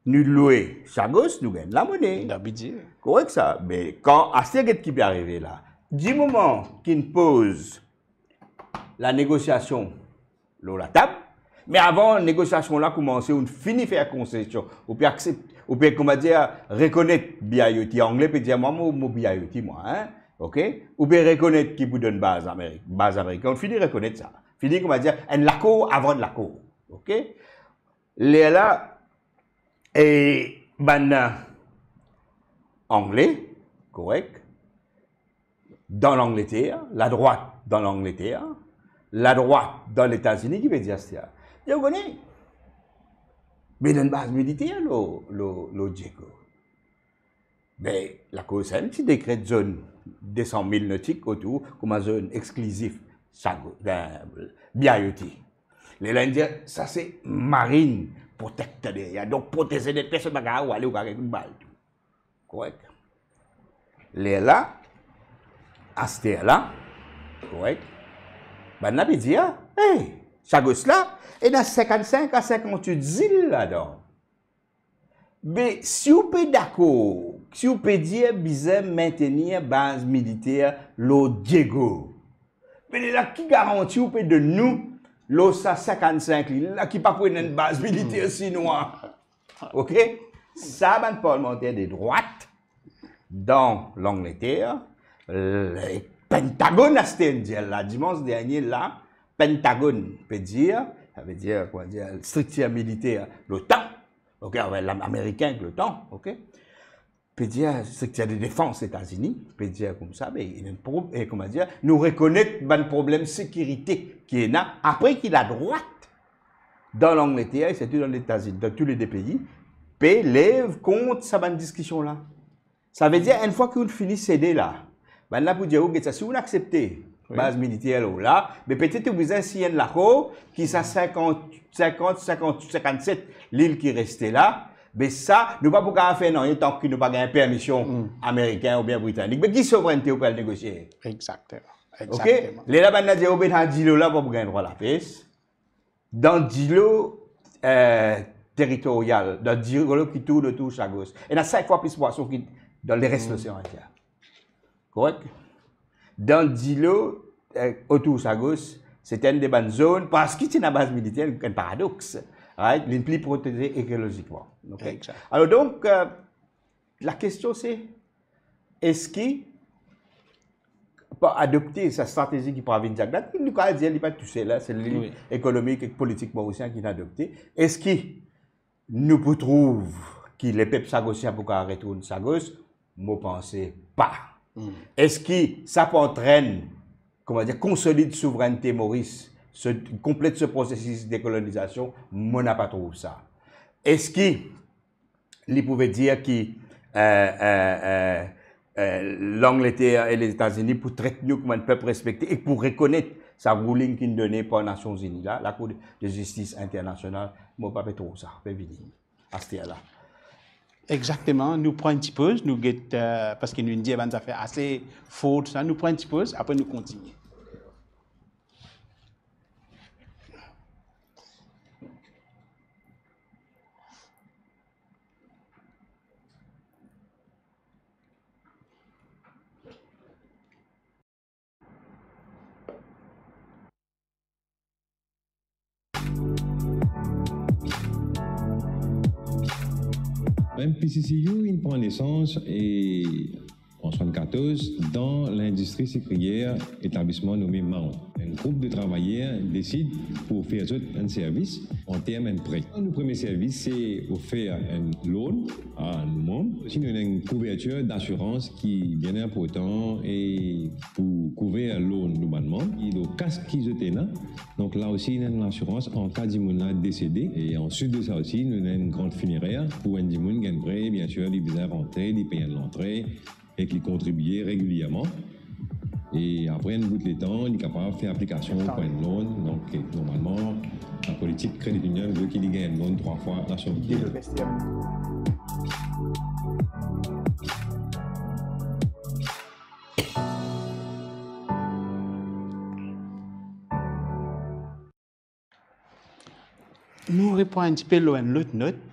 Nou lwe Chagos, nou gagn lamone. Dabidye. Korek sa. Me kan, aster get ki pe arive la. Di moman ki'nn poz lanegosiasion lor latab, me avan negosiasion la koumanse, ou'nn fini fer konsesion, ou pe aksepte, ou pe, kouma dir, rekonet B I O T, Angle pe dir, mwa, mo, mo B I O T, mwa, hein, ok? Ou pe rekonet ki pou donn baz Amerik, baz Amerikin, ou'nn fini rekonet sa. Fini, kouma dir, enn lakor avan enn lakor, ok? Lerla, e bann Angle, korek, dan Langleter, ladrwat dan Langleter, ladrwat dan Letazini, ki pe dir aster? Dir, ou kone, met enn baz militer lor, lor, lor Diego. Be, lakoz sa, enn ti dekret zone de san mil notik otour, kouma zone exklizif, sa, ben, B I O T. Lerla inn dir, sa se Marine Protected Area. Donk, proteze net, personn pa kapav ale, ou kapav gagn kout bal tou. Korek? Lerla, asterla, korek? Bannla pe dir, hey, Chagos la, ena sinkannsink a sinkannwit zil ladan. Be, si ou pe dakor, si ou pe dir bizin mintenir baz militer lor Diego, be, lerla ki garanti ou pe donn nou lor sa sinkannsink lil la ki pa pou ena enn baz militer sinwa? Ok? Sa bann parlmanter de drwat dan Langleter, le Pentagon aster inn dir la, dimans dernie la, Pentagon pe dir, savedir, kouma dir, striktir militer l'OTAN, ok, avek Lam-, Amerikin ek l'OTAN, ok, pe dir, striktir de defans Etazini, pe dir koumsa, be, ena enn pro-, e, kouma dir, nou rekonet bann problem sekirite ki ena, apre ki ladrwat dan Langleter, e sirtou dan Letazini, dan tou le de pei, pe lev kont sa bann diskision la. Savedir, enn fwa ki ou'nn fini sede la, bannla pou dir, ok, sa, si ou'nn aksepte, wi, baz militer la, be petet ou bizin sign enn lakor ki sa sinkant, sinkant, sinkant, sinkannset lil ki reste la, be sa, nou pa pou kapav fer nanye tanki nou pa gagn permision, hmm, Amerikin oubien Britanik. Be ki souvrennte ou pe al negosie? Egzakteman. Ok? Egzakteman. Lerla bannla dir, o, be, dan dilo la, pa pou gagn drwa lapes. Dan dilo, eh, teritoryal, dan dilo ki tourn otour Chagos, ena sink fwa plis pwason ki dan leres, hmm, Losean Indien. Korek? Dan dilo, eh, otour Chagos, se enn de bann zone, parski ti ena baz militer, enn paradoks, right? Li pli proteze ekolozikman. Ok? Egzakt. Alor donk, eh, lakestion se, eski pa adopte sa stratezi ki Pravind Jagnat, nou kapav dir li pa tousel, se li, wi, ekonomik ek politik morisien ki inn adopte. Eski nou pou trouv ki lepep chagosien pou kapav retourn Chagos? Mo panse pa. Hmm. Eski sa pou antrenn, kouma dir, konsolid souvrennte Moris, se, konplet se prosesis dekolonizasion? Mo napa trouv sa. Eski li pou ve dir ki, eh, eh, eh, eh, Langleter e Letazini pou tret nou kouma enn pep respekte e pou rekonet sa ruling ki'nn done par Nasion Zini la, Lakour de Zistis Internasional? Mo pa pe trouv sa pe vini aster la. Egzakteman, nou pran enn ti poz, nou get, eh, parski nou inn dir bann zafer ase for sa, nou pran enn ti poz, apre nou kontinie. M P C C U inn pran nesans e an swasann-katorz dan lindistri sikriyer etablisman nome Mahon. Enn group de travayer desid pou ofer zot enn servis an term enn pre. Nou premie servis se ofer enn loan a nou manb. Osi nou ena enn kouvertir dasirans ki bien inportan e pou kouver loan nou bann manb. E lor kas ki zot ena, donk la osi ena enn lasirans an ka dimoun la desede. E answit de sa osi, nou ena enn grant finerer pou enn dimoun gagn pre, bien sir, li bizin rantre, li pey enn lantre, ek li kontribie regilierman. E apre enn bout letan, li kapav fer aplikasion pou enn loan. Donk, eh, normalman, lapolitik Credit Union ve ki li gagn enn loan trwa fwa lasom ki ena. Nou repran enn tipe lor enn lot not.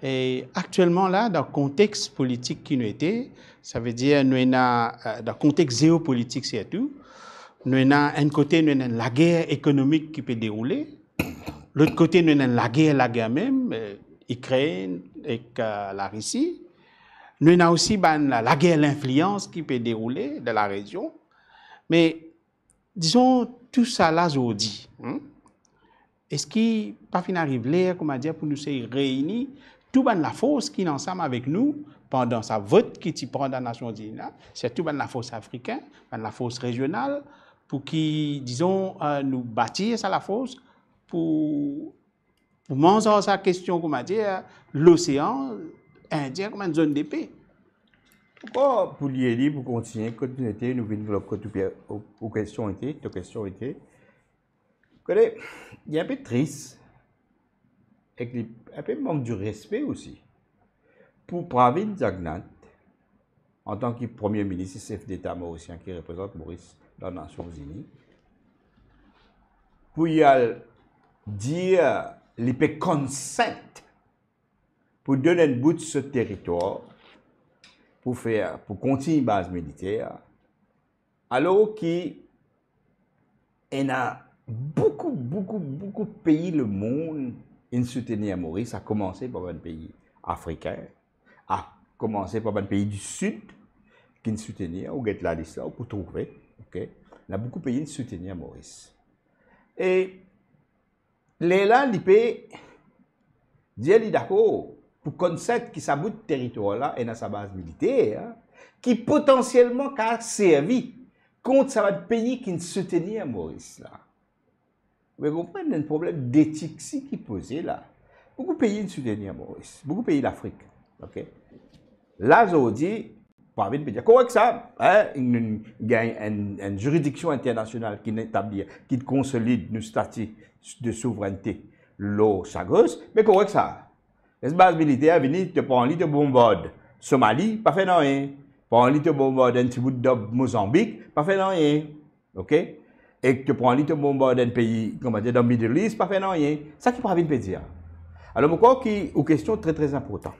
E aktielman la, dan kontex politik ki nou ete, savedir nou ena, eh, dan kontex zeopolitik sirtou, nou ena enn kote, nou ena enn lager ekonomik ki pe deroule, lot kote, nou ena enn lager, lager mem, eh, Ikrenn ek, eh, Larisi. Nou ena osi bann lager linflians ki pe deroule dan larezion. Me, dizon, tou sa la zordi, hmm, Eski pa finn ariv ler, koumadir, pou nou sey reyni tou bann lafors ki inn ansam avek nou pandan sa vot ki ti pran dan Nasion Zini la, sirtou bann lafors afrikin, bann lafors rezional, pou ki, dizon, eh, nou batir sa lafors pou, pou manz ar sa kestion, koumadir, losean Indien kouma enn zonn depe. Bon, pou li, li, pou kontigne, kot nou ete, nou vinn kot ou, ou, ou kestion ete, to kestion ete. Kone, li enpe tris, ek li enpe mank di respe osi, pou Pravind Jugnauth, antan ki Premie Minis e Sef Deta morisien ki reprezant Moris dan Nasion Zini, pou li al dir li pe consent pou donn enn bout so teritwar pou fer, pou kontign baz militer, alor ki ena boukou, boukou, boukou pei lemond inn soutenir Moris, a koumanse par bann pei afrikin, a koumanse par bann pei di Sid ki inn soutenir, ou get lalis la, ou pou trouve, ok? Ena boukou pei inn soutenir Moris. E lerla, li pe dir li dakor pou consent ki sa bout teritwar la ena sa baz militer, ki potansielman kav servi kont sa bann pei ki'nn soutenir Moris la. Ou pe konprann, enn problem detik si ki poze la. Boukou pei inn soutenir Moris, boukou pei Lafrik, ok? La, zordi, Pravind pe dir, korek sa, hein, inn gagn enn, enn ziridiksion internasional ki etabli, ki konsolid nou stati de souvrennte lor Chagos, me korek sa. Les baz militer vini, to pran li, to bonbard Somali, pa fer nanye. Pran li, to bonbard enn ti bout dan Mozanbik, pa fer nanye. Ok? Ek to pran li, to bonbard enn pei, koumadir, dan Middle East, pa fer nanye. Sa ki Pravind pe dir. Alor, mo krwar ki ou kestion tre, tre inportan.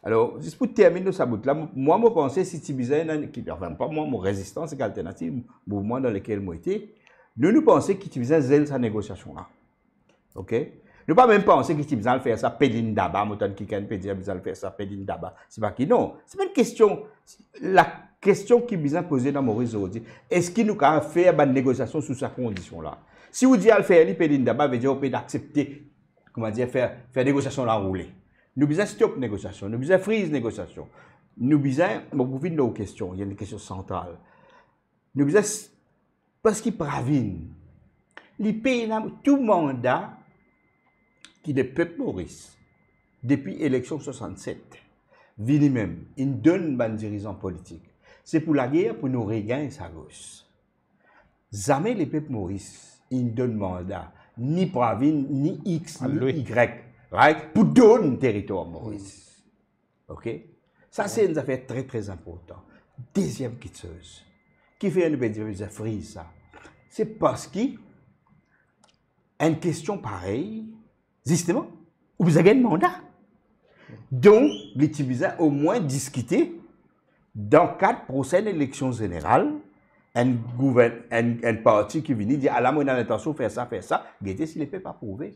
Alor, zis pou terminn lor sa bout la, mwa, mo panse si ti bizin, ki, anfin, pa mwa, mo Rezistans ek Alternativ, mouvman dan lekel mo ete, nou, nou panse ki ti bizin zel sa negosiasion la. Ok? Nou pa mem panse ki ti bizin al fer sa Pelindaba, mo tann kikenn pe dir bizin al fer sa Pelindaba. Se pa ki non. Se pa enn kestion, la kestion ki bizin poze dan Moris zordi, eski nou kapav fer bann negosiasion sou sa kondision la? Si ou dir al fer li Pelindaba, vedir ou pe aksepte, koumadir, fer, fer negosiasion la roule. Nou bizin stop negosiasion, nou bizin friz negosiasion. Nou bizin, mo pou vinn lor kestion, li enn kestion santral. Nou bizin s-, parski Pravind, li pe ena tou manda ki lepep Moris, depi eleksion swasannset, vini mem, inn donn bann dirizan politik, se pou lager pou nou regagn Chagos. Zame lepep Moris inn donn manda, ni Pravind, ni X, ni Y, right? Pou donn teritwar Moris. Ok? Sa se enn zafer tre, tre inportan. Deziem kitsoz, kifer nou pe dir bizin friz sa, se parski enn kestion parey, zisteman, ou bizin gagn manda. Donk, li ti bizin omwin diskite dan kad prosenn eleksion zeneral, enn gouvern-, enn, enn parti ki vini dir, "Ala, mo ena lintansion fer sa, fer sa," gete si lepep aprouve.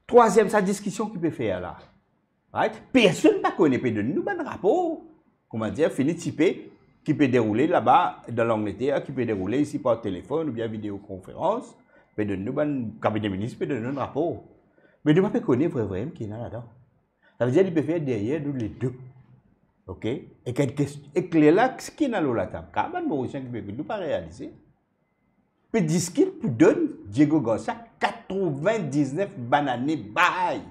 Trwaziem, sa diskision ki pe fer la, right? Personn pa kone, pe donn nou bann rapor, koumadir, fini tipe, ki pe deroule laba dan Langleter, ki pe deroule isi par telefonn oubien videokonferans, pe donn nou bann, kabine minis pe donn nou rapor. Me nou pa pe kone vre, vre ki ena ladan. Savedir li pe fer deryer nou ledo. Ok? Ek enn kest-, ek lerla, ki ena lor latab? Kan bann Morisien ki pe ekout nou pa realize, pe diskit pou donn Diego Garcia katrevin-diznef bann ane bail.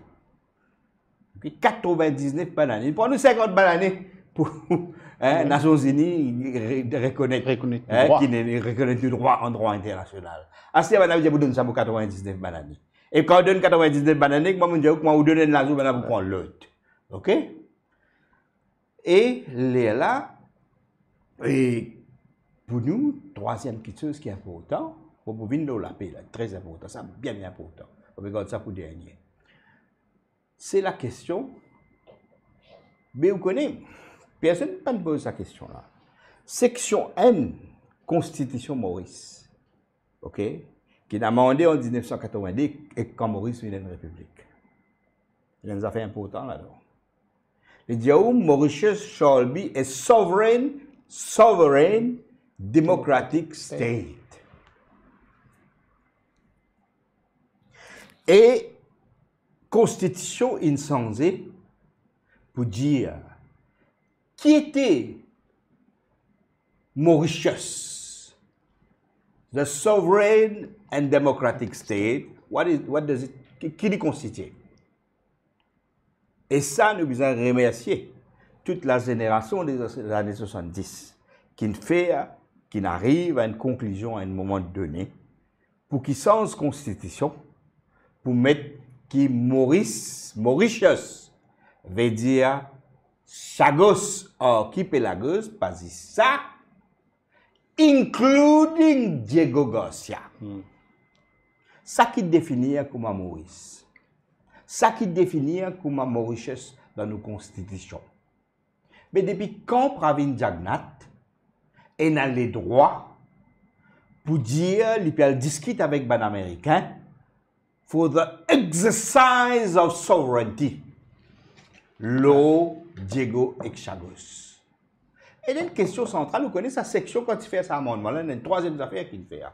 Ok, katrevin-diznef bann ane. Li pran nou sinkant bann ane pou, hein, Nasion Zini re-, rekonet, rekonet, hein, ki nou rekonet nou drwa an drwa internasional. Aster bann la dir pou donn sa pou katrevin-diznef bann ane. E kan ou donn katrevin-diznef bann ane, kouma mo dir ou, kouma ou donn enn lazour, bann la pou pran lot. Ok? E lerla, e pou nou, trwaziem kitsoz ki inportan, bon, pou vinn lor lape la, tre inportan, sa bien, bien inportan. Ou pe gard sa pou dernie. Se lakestion, me ou kone, personn pa'nn poz sa kestion la. Seksion enn Konstitision Moris, ok, ki inn amande an diznef san katrevin-de, ek kan Moris vinn enn repiblik. Ena enn zafer inportan ladan. Li dir ou, "Mauritius shall be a sovereign, sovereign democratic state." E konstitision inn sanze pou dir ki ete Mauritius, the sovereign and democratic state, what is, what does it, ki, ki li konstitie? E sa, nou bizin remersie tout la zenerasion de zane swasanndis ki'nn fer, ki'nn ariv a enn konklizion a enn moman done, pou ki sanz konstitision, pou met ki Moris, Mauritius, vedir Chagos Arkipelagos, pa zis sa, including Diego Garcia. Hmm. Sa ki definir kouma Moris. Sa ki definir kouma Mauritius dan nou konstitision. Me depi kan Pravind Jugnauth ena ledrwa pou dir li pe al diskit avek bann Amerikin for the exercise of sovereignty lor Diego ek Chagos? E dan kestion santral, ou kone sa seksion kan ti fer sa amannman la, enn trwaziem zafer ki'nn fer.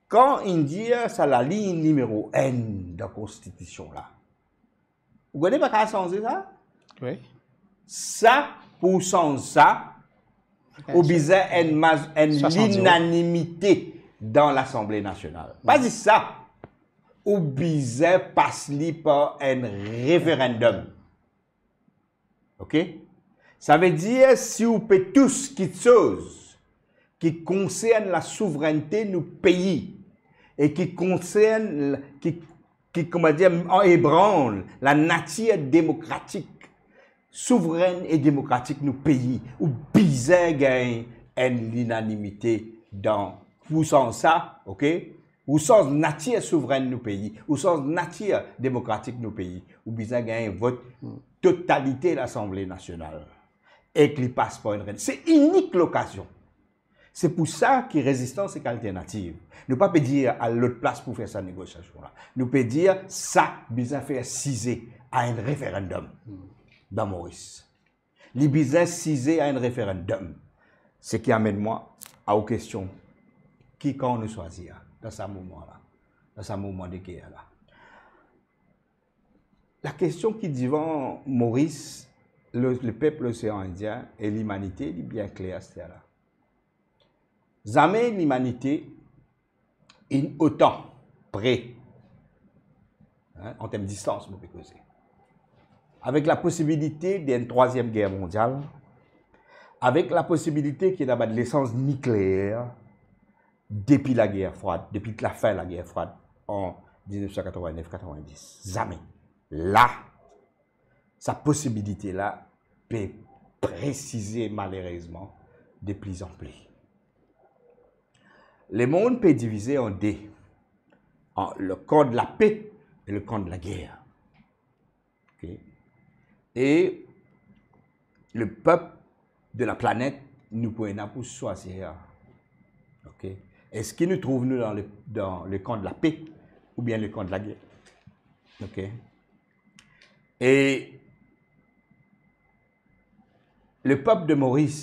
Kan inn dir sa lalign nimero enn dan konstitision la, ou kone pa kapav sanze sa? Wi. Sa, pou sanz sa, ou bizin enn maz-, enn linanimite dan Lasanble Nasional. Pa zis sa, ou bizin pas li par enn referendum. Ok? Savedir, si ou pe tous kiksoz ki konsern lasouvernte nou pei e ki konsern, ki, ki, kouma dir, ébranle lanatir demokratik, souverenn e demokratik nou pei, ou bizin gagn enn linanimite dan, pou sanz sa, ok? Ou sanz natir souverenn nou pei, ou sanz natir demokratik nou pei, ou bizin gagn vot totalite Lasanble Nasional. Ek li pas par enn re-, se inik lokazion. Se pou sa ki Rezistans ek Alternativ, nou pa pe dir al lot plas pou fer sa negosiasion la. Nou pe dir sa bizin fer size a enn referendum dan Moris. Li bizin size a enn referendum. Seki amenn mwa a ou kestion, ki kan nou swazir dan sa moman la, dan sa moman de ger la? Lakestion ki divan Moris, le, lepep Losean Indien e limanite, li bien kler aster la. Zame limanite inn otan pre, hein, an term distans, mo pe koze, avek laposibilite d'enn trwaziem ger mondial, avek laposibilite ki ena bann lesanz nikleer depi lager frwad, depi lafin lager frwad an diznef san katrovin-nef katrovin-dis. Zame. La, sa posibilite la pe presize malerezman de pli an pli. Lemond pe divize an de, an le kan de lape e le kan de lager. Ok? E lepep de laplanet, nou pou ena pou swazir. Ok? Eski nou trouv nou dan le, dan le kan de lape oubien le kan de lager? Ok? E lepep de Moris,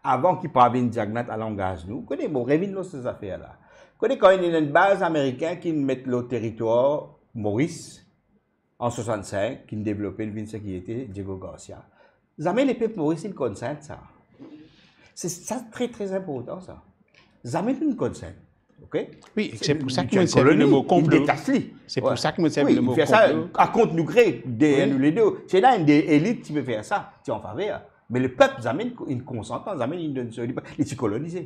avan ki Pravind Jugnauth al angaz nou, kone, mo revinn lor sa zafer la. Kone, kan ena enn baz Amerikin ki met lor teritwar Moris an swasann-sink, ki'nn devlope, li vinn seki ete Diego Garcia. Zame lepep Moris inn konsent sa. Se sa tre, tre inportan sa. Zame nou'nn konsent. Ok? Wi, se pou sa ki mo servi le mo konplo. Se pou sa ki mo servi le mo konplo. Wi, fer sa a kont nou gre, deryer nou ledo. Se ena enn de elit ki pe fer sa, ti an faver. Me lepep zame inn konsantan, zame inn donn so, li ti kolonize.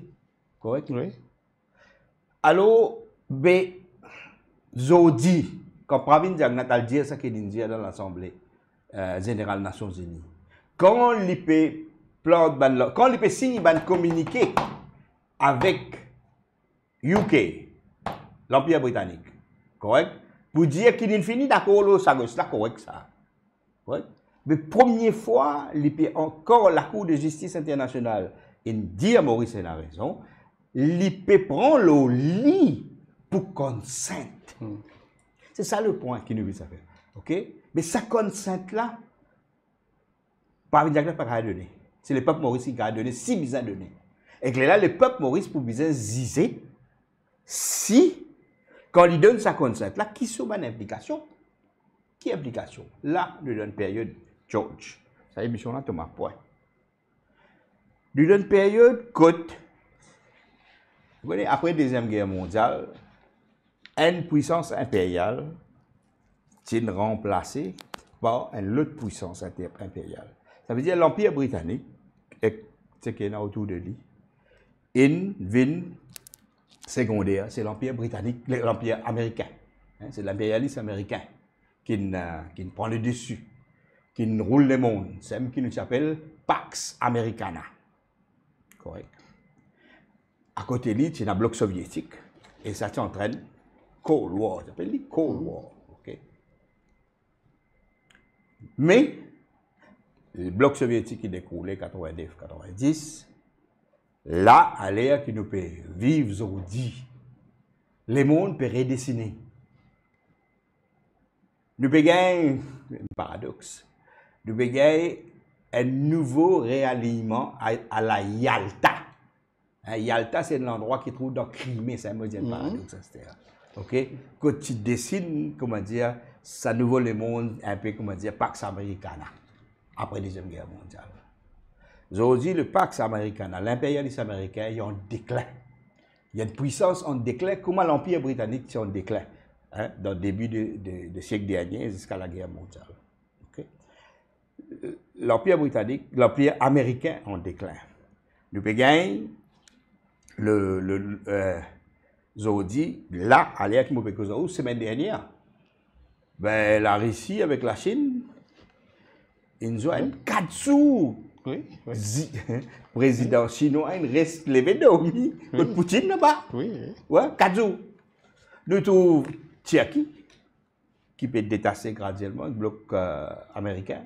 Korek? Wi. Alor, be, zordi, kan Pravind Jugnauth al dir seki li'nn dir dan Lasanble, eh, Zeneral Nasion Ini, kan li pe plant bann la-, kan li pe sign bann kominike avek U K, Lanpir Britanik, korek? Pou dir ki li'nn fini dakor lor Chagos la, korek sa. Wi. Me premie fwa, li pe ankor Lakour de Zistis Internasional inn dir Moris ena rezon, li pe pran lor li pou konsent. Hmm. Se sa lepwin ki nou bizin fer. Ok? Me sa konsent la, Pravind Jugnauth pa kapav done. Se lepep Moris ki kapav done, si bizin done. Ek lerla, lepep Moris pou bizin zize si Kan li donn sa consent la, ki so bann inplikasion? Ki inplikasion? La, nou dan period George. Sa emision la, to mwa pwin. Nou dan period kot, ou kone, apre Deziem Ger Mondial, enn pwisans inperial ti ranplase par enn lot pwisans inter-, inperial. Savedir Lanpir Britanik, ek seki ena otour de li, inn vinn segonder, se Lanpir Britanik, le-, Lanpir Amerikin. Hein, se linperialis amerikin ki'nn, euh, ki'nn pran le desi, ki'nn roul lemond, seki nou ti apel Pax Americana. Korek. Akote li, ti ena Blok Sovietik, e sa ti antrenn Cold War, ti apel li Cold War, ok? Me, Blok Sovietik inn ekoule katrovin-nef, katrovin-dis, la, aler ki nou pe viv zordi, lemond pe redesine. Nou pe gagn, paradox, nou pe gagn enn nouvo realinyman a, a la Yalta. Hein, Yalta, se enn landrwa ki trouv dan Krime, sa mo dir enn paradox, aster. Ok? Kot ti desin, kouma dir, sa nouvo lemond, inpe, kouma dir, Pax Americana, apre Deziem Ger Mondial. Zordi, le Pax Americana, linperialis amerikin, li an deklin. Li enn pwisans an deklin, kouma Lanpir Britanik ti an deklin, hein, dan debi de, de, de siek dernie ziska lager mondial. Ok? Lanpir Britanik, Lanpir Amerikin an deklin. Nou pe gagn le, le, euh, zordi, la, aler ki mo pe koz ar ou, semenn dernie, be, Larisi avek Lasinn, inn zwenn kat zour. Wi, wi. Zi-, prezidan sinwa inn res leve dormi. Wi. Kot Poutine laba. Wi, wi. Wi, kat zour. Nou trouv Tirki, ki pe detase gradielman, blok, euh, amerikin.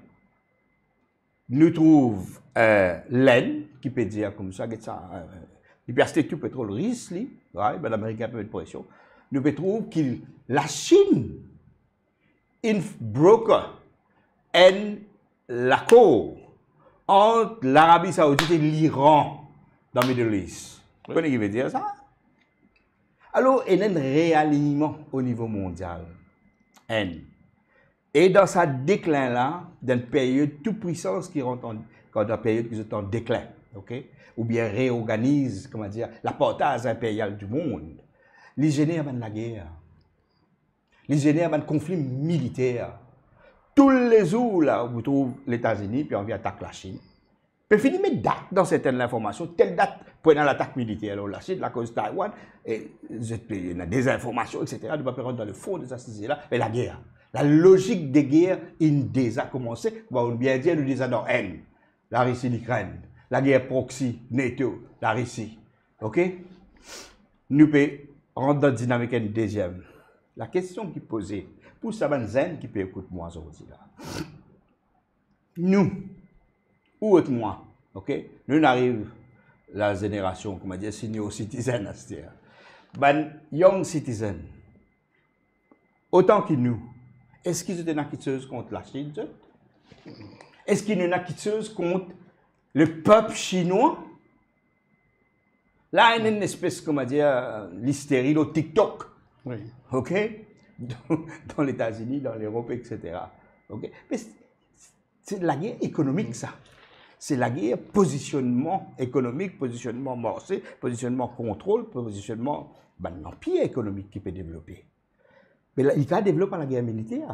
Nou trouv, euh, Lenn, ki pe dir koumsa, get sa, euh, li pe aste tou petrol ris, li, right, bann Amerikin pe met presion. Nou pe trouv ki Lasinn inn broker enn lakor ant Larabi Saoudit e Liran dan Middle East. Wi. Ou kone ki ve dir sa? Alor, ena enn realinyman o nivo mondial. Enn. E dan sa deklin la, dan enn period tou pwisans ki rant an, kan dan period ki zot an deklin, ok? Oubien reorganiz, kouma dir, lapartaz inperial di mond, li zener bann lager. Li zener bann konfli militer. Toulezour la, ou trouv Letazini pe anvi atak Lasinn. Pe fini met dat dan sertenn linformasion, tel dat pou ena latak militer lor Lasinn, lakoz Taiwan, e zot pe ena dezinformasion, et cetera. Nou pa pe rant dan lefon de sa size la, me lager. Lalozik de ger inn deza koumanse, kouma ou bien dir, nou deza dan enn. Larisi, Likrenn, lager proxy, NATO, Larisi. Ok? Nou pe rant dan dinamik enn deziem. Lakestion ki poze pou sa bann zenn ki pe ekout mwa zordi la. Nou, ou ek mwa, ok? Nou, nou ariv lazenerasion, kouma dir, senior citizen aster. Bann young citizen, otan ki nou, eski zot ena kiksoz kont Lasinn, zot? Eski nou ena kiksoz kont lepep sinwa? La, ena enn espes, kouma dir, listeri lor TikTok. Wi. Ok? Dan, dan Letazini, dan Lerop, et cetera. Ok? Me se, se lager ekonomik, sa. Se lager pozisionnman ekonomik, pozisionnman marse, pozisionnman kontrol, pozisionnman bann lanpir ekonomik ki pe devlope. Me la, li kav devlop ar lager militer.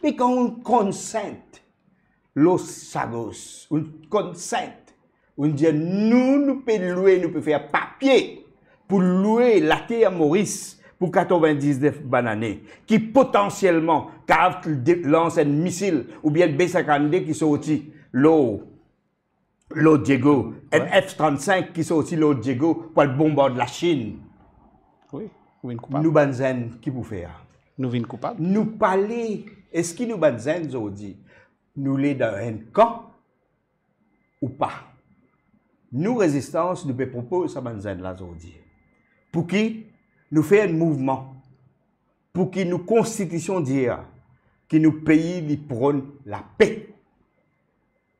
Me kan ou consent lor Chagos, ou consent, ou dir nou, nou pe lwe, nou pe fer papie pou lwe later Moris pou katrovin-diznef bann ane, ki potansielman kav de-, lans enn misil oubien B sinkannde ki sorti lor lor Diego, enn F trannsink ki sorti lor Diego pou al bonbard Lasinn. Wi, nou vinn koupab. Nou bann zenn, ki pou fer? Nou vinn koupab. Nou pale, eski nou bann zenn zordi, nou le dan enn kan ou pa? Nou rezistans, nou pe propoz sa bann zenn la zordi. Pou ki nou fer enn mouvman, pou ki nou konstitision dir ki nou pei li pronn lape.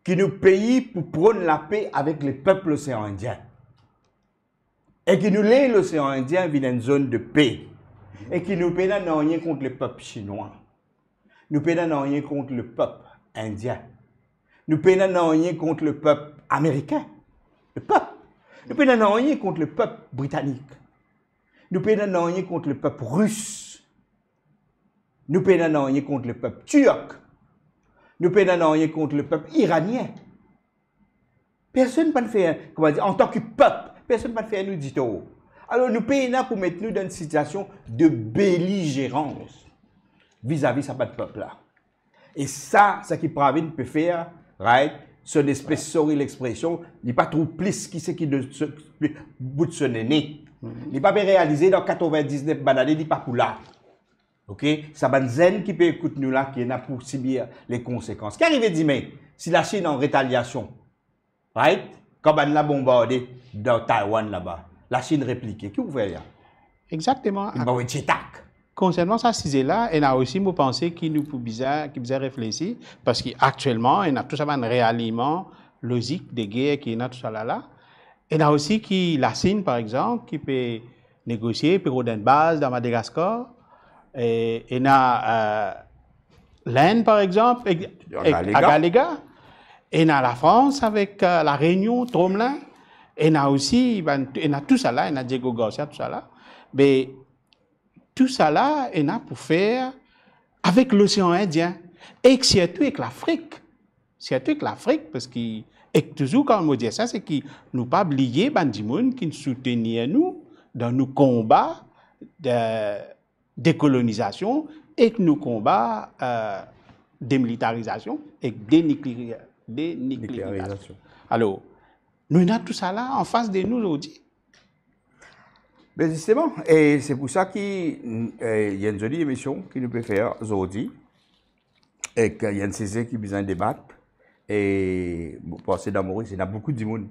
Ki nou pei pou pronn lape avek lepep Losean Indien. E ki nou le Losean Indien vinn enn zonn de pe. E ki nou pena nanye kont lepep sinwa. Nou pena nanye kont lepep indien. Nou pena nanye kont lepep amerikin. Lepep. Nou pena nanye kont lepep britanik. Nou pena nanye kont lepep ris. Nou pena nanye kont lepep tirk. Nou pena nanye kont lepep iranien. Personn pa'nn fer, kouma dir, antan ki pep, personn pa'nn fer nou ditor. Alor, nou pena pou met nou dan enn sitiasion de belizerans vizavi sa bann pep la. E sa, seki Pravin pe fer, right, so enn espes, sorry lexpresion, li pa trouv plis ki seki de, so, bout so nene. Li pa pe realize dan katrevin-diznef bann ane, li pa pou la. Ok? Sa bann zenn ki pe ekout nou la, ki ena pou sibir le konsekans. Ki arive dime, si Lasinn an retaliasion, right? Kan bann la bonbarde dan Taiwan laba, Lasinn replike, ki ou fer ya? Exakteman. Li pa voye jet attack. Konsernman sa size la, ena osi mo panse ki nou pou bizin, ki bizin reflesi, parski aktielman, ena tou sa bann realiyman lozik de ger ki ena tou sa la la. Ena osi ki Lasinn, par exanp, ki pe negosie, pe rod enn baz dan Madagaskar. E, ena, eh, Lenn, par exanp, ek, ek Agalega. Agalega. Ena Lafrans avek, eh, La Renion, Tromelin. Ena osi, bann, ena tou sa la, ena Diego Garcia, tou sa la. Me tou sa la, ena pou fer avek Losean Indien, ek sirtou ek Lafrik. Sirtou ek Lafrik, parski, ek touzour kan mo dir sa, seki nou pa bliye bann dimoun ki soutenir nou dan nou konba de, dekolonizasion ek nou konba, eh, demilitarizasion ek denikli-, deniklierizasion. Alor, nou ena tou sa la anfas de nou zordi. Be zisteman, e se pou sa ki, eh, ena enn zoli emision ki nou pe fer zordi, ek ena enn size ki bizin debat, e bon, parski dan Moris, ena boukou dimoun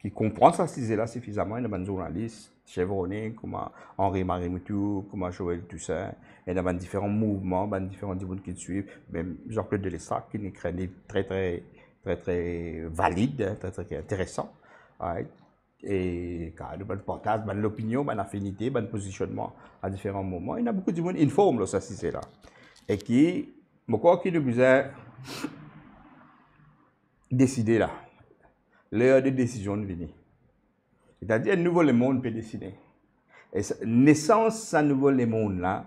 ki konpran sa size la sifizaman, ena bann zournalis, chevronnen, kouma Henri Marie Moutou, kouma Joël Toussaint, ena bann diferan mouvman, bann diferan dimoun ki swiv, mem Jean-Claude Delestrac, ki inn ekrir enn liv tre, tre, tre, tre valid, tre, tre interesan. Right? E kan nou bann partaz, bann lopinion, bann afinite, bann pozisionnman a diferan moman, ena boukou dimoun inform lor sa size la. E ki, mo krwar ki nou bizin deside la. Ler de desizion vini. Setadir, enn nouvo lemond pe desine. E sa, nesans sa nouvo lemond la,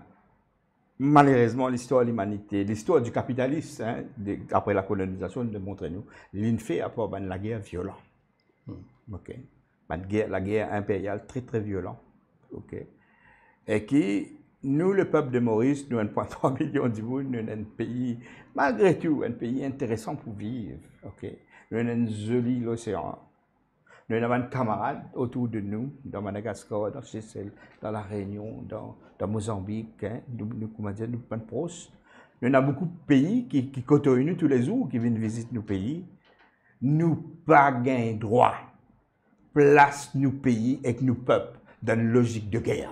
malerezman, listwar limanite, listwar di kapitalis, hein, de, apre lakolonizasion, inn demontre nou, li'nn fer apar bann lager violan. Hmm. Ok. Bann ger, lager inperyal tre, tre violan. Ok. E ki nou, lepep de Moris, nou enn pwin trwa milion dimoun, nou enn pei, malgre tou, enn pei interesan pou viv. Ok. Nou enn zoli losean. Nou ena bann kamarad otour de nou, dan Madagaskar, dan Sesel, dan La Renion, dan, dan Mozanbik, hein, nou, nou, kouma dir, nou bann pros. Nou ena boukou pei ki, ki kotoy nou toulezour, ki vinn vizit nou pei. Nou pa gagn drwa plas nou pei ek nou pep dan enn lozik de ger.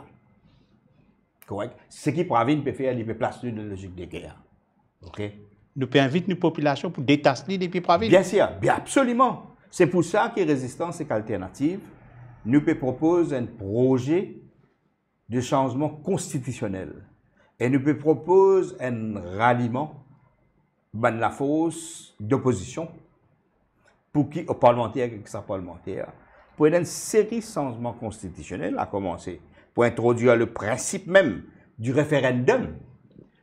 Korek? Seki Pravin pe fer, li pe plas nou dan lozik de ger. Ok? Nou pe invit nou popilasion pou detas li depi Pravin. Bien sir, bien, absoliman. Se pou sa ki Rezistans ek Alternativ, nou pe propoz enn proze de sanzman konstitisionel. E nou pe propoz enn raliman bann lafors dopozision, pou ki, o parlmanter, ki sa parlmanter, pou ena enn seri sanzman konstitisionel, a koumanse pou introdwir le prinsip mem di referendom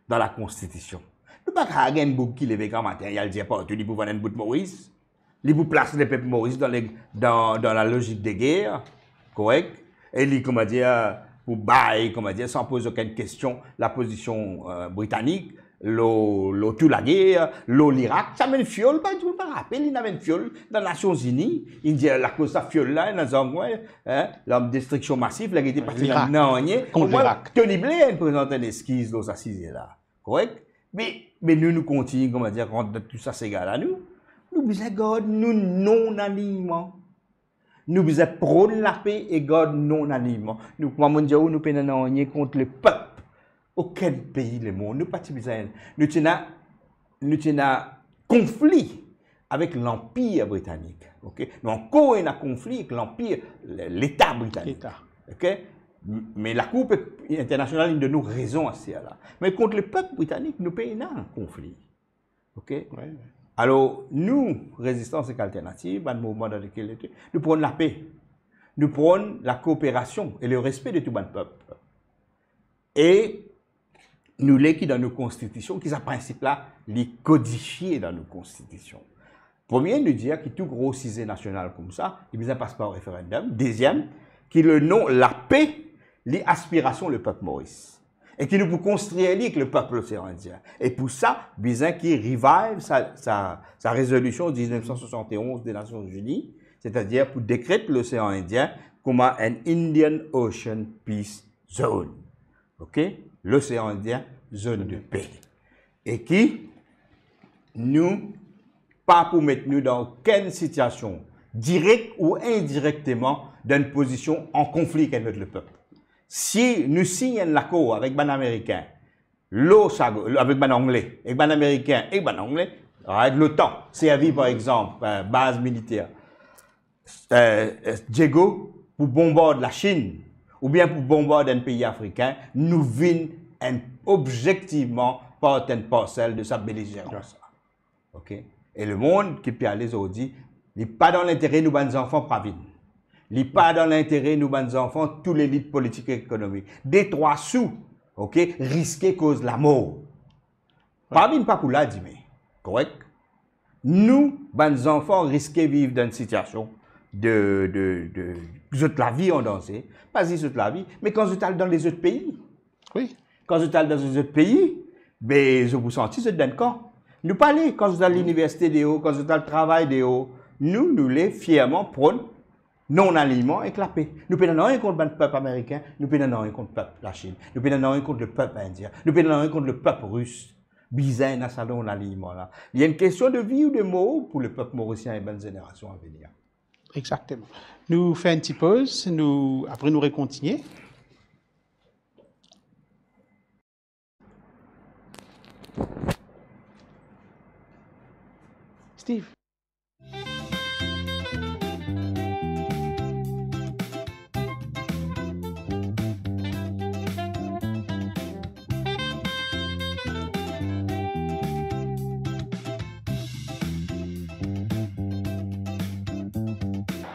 dan lakonstitision. Nou pa kav gagn enn boug ki leve gramatin, li al dir partou li pou vann enn bout Moris, li pou plas lepep Moris dan le, dan, dan lalozik de ger, korek? E li, kouma dir, pou bay, kouma dir, san poz okenn kestion, lapozision, eh, britanik, lor, lor tou lager, lor Lirak, ti amenn fiol, pa, dimoun pa rapel, li amenn fiol dan Nasion Zini, li dir, lakoz sa fiol la, ena zangwin, hein, larm destriksion masif, lagete pa ti ena nanye. Lirak. Kont Lirak. Omwin, Tony Blair inn prezant enn eskiz lor sa size la. Korek? Me, me nou, nou kontign, kouma dir, rant dan tou sa sega la, nou, nou bizin gard nou non-alinman. Nou bizin pronn lape e gard non-alinman. Nou, kouma mo'nn dir ou, nou pena nanye kont lepep. Okenn pei lemond, nou pa ti bizin. Nou ti ena, nou ti ena konfli avek Lanpir Britanik. Ok? Nou ankor ena konfli ek Lanpir, le-, Leta Britanik. Leta. Ok? Me Lakour pe, Internasional inn donn nou rezon a sa la. Me kont lepep britanik, nou pena konfli. Ok? Wi, wi. Alor, nou, Rezistans ek Alternativ, bann mouvman dan lekel nou ete, nou pran lape. Nou pran lakooperasion e lerespe de tou bann pep. E nou le ki dan nou konstitision, ki sa prinsip la, li kodifie dan nou konstitision. Premie, nou dir ki tou gro size nasional koumsa, li bizin pas par referendum. Deziem, ki le non lape, li aspirasion lepep Moris. E ki nou pou konstrir li ek lepep Losean Indien. E pou sa, bizin ki revive sa, sa, sa rezolision diznef san swasant e onz de Nasion Ini, setadir pou dekret Losean Indien kouma enn Indian Ocean Peace Zone. Ok? Losean Indien, zone de paix. E ki nou pa pou met nou dan okenn sitiasion, direk ou indirekteman, dan enn pozision an konfli ek enn lot lepep. Si nou sign enn lakor avek bann Amerikin, lor sa, avek bann Angle, ek bann Amerikin, ek bann Angle, avek lotan, servi par exanp, eh, baz militer, eh, eh, Diego pou bonbard Lasinn, oubien pou bonbard enn pei afrikin, nou vinn enn, objektivman, part enn parsel de sa belizerans. Ok? E lemond ki pe ale zordi, li pa dan lintere nou bann zanfan Pravin. Li pa dan lintere nou bann zanfan tou lelit politik ek ekonomik. De trwa sou, ok, riske koz lamor. Pravin pa pou la dime. Korek? Nou, bann zanfan riske viv dan enn sitiasion de, de, de, zot lavi an danze. Pa zis zot lavi, me kan zot al dan lezot pei, Wi. Kan zot al dan zot pei, be, zot pou santi zot dan enn kan. Nou pa le, kan zot al liniversite deor, kan zot al travay deor, nou, nou le fierman pran non-alinyman ek lape. Nou pena nanye kont bann pep Amerikin, nou pena nanye kont pep Lasinn, nou pena nanye kont lepep Indien, nou pena nanye kont lepep Ris. Bizin ena sa non-alinyman la. Li enn kestion de vi ou de mor pou lepep morisien e bann zenerasion avenir. Exakteman. Nou fer enn ti poz, nou, apre nou rekontinie. Steve.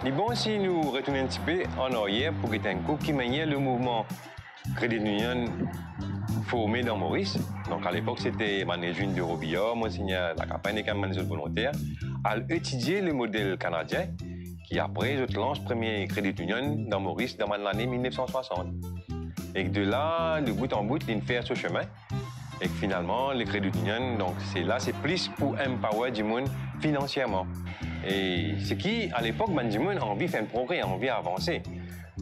Li bon si nou retourn enn tipe an aryer pou get enn kou ki manier le mouvman Credit Union forme dan Moris. Donk, alepok, sete bann Edwin de Robiliard, Monsigner Lacapenne ek bann lezot volonter, al etidie le model kanadien, ki apre, zot lans premie Credit Union dan Moris dan bann lane mil nef san swasant. Ek de la, de bout an bout, linn fer so semin. Ek finalman, le Credit Union, donk, se la, se plis pou empower dimoun finansierman. E seki, alepok, bann dimoun anvi fer enn progre, anvi avanse.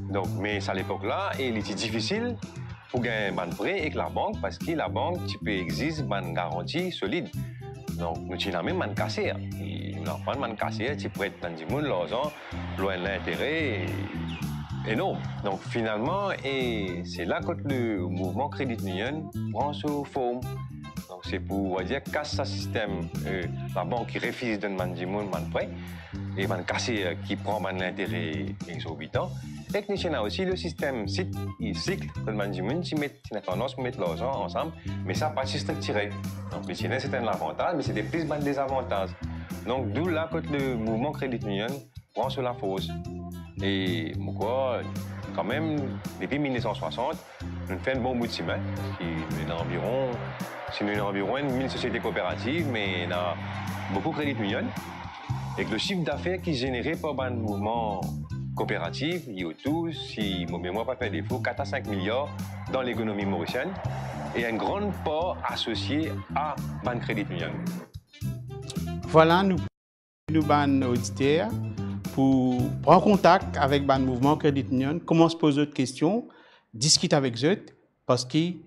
Donk, me sa lepok la, e li ti difisil pou gagn bann pre ek labank, parski labank ti pe egzig bann garanti solid. Donk, nou ti ena mem bann kaser. E nou aprann bann kaser ti pret bann dimoun larzan lor enn lintere enorm. Donk, finalman, e se la kot le mouvman Credit Union pran so form. Donk, se pou, on va dir, kas sa sistem, eh, labank ki refiz donn bann dimoun bann pre, e bann kaser ki pran bann lintere egzorbitan. Ek nou ti ena osi le sistem SIC, SIC, kot bann dimoun ti met, ti ena tandans pou met larzan ansam, me sa pa ti striktire. Donk, li ti ena serten lavantaz, me sete plis bann dezavantaz. Donk, dou la kot le mouvman Credit Union pran so lafors. E mo krwar, kanmem, depi mil nef san swasant, nou fer enn bon bout sime. Si nou ena anviron, si nou ena anviron enn mil sosiete kooperativ, me ena boukou Credit Union. Ek le sif dafer ki zenere par bann mouvman kooperativ, li otour, si mo memwar pa fer defo, kat a sink miliar dan lekonomi morisienn, e enn gran par asosie a bann Credit Union. Vwala, nou nou bann oditer pou pran kontak avek bann mouvman Credit Union, koumans poz zot kestion, diskit avek zot, parski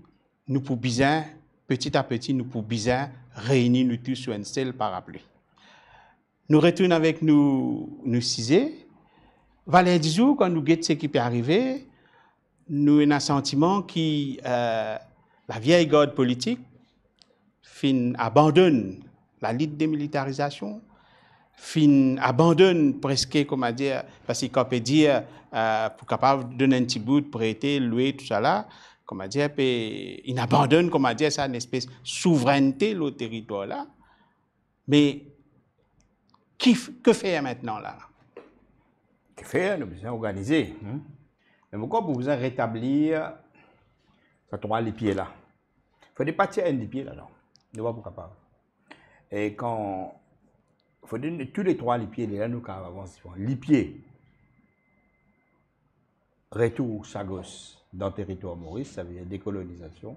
nou pou bizin, peti a peti, nou pou bizin reyni nou tou sou enn sel parapli. Nou retourn avek nou, nou size. Valer dizour, kan nou get seki pe arive, nou ena santiman ki, eh, lavie gard politik finn abandonn lalit demilitarizasion, finn abandonn preske, kouma dir, parski kan pe dir, eh, pou kapav donn enn ti bout, prete, lwe, tousala, kouma dir, pe, inn abandonn, kouma dir, sa enn espes souvrennte lor teritwar la. Me ki f-, ke fer aster la? Ke fer? Nou bizin organize, hmm? Me mo krwar pou bizin retablir sa trwa lipie la. Fode pa tir enn lipie ladan. Nou pa pou kapav. E kan, fode nou, tou le trwa lipie la, nou kapav avans divan. Lipie retour Chagos dan teritwar Moris, savedir dekolonizasion.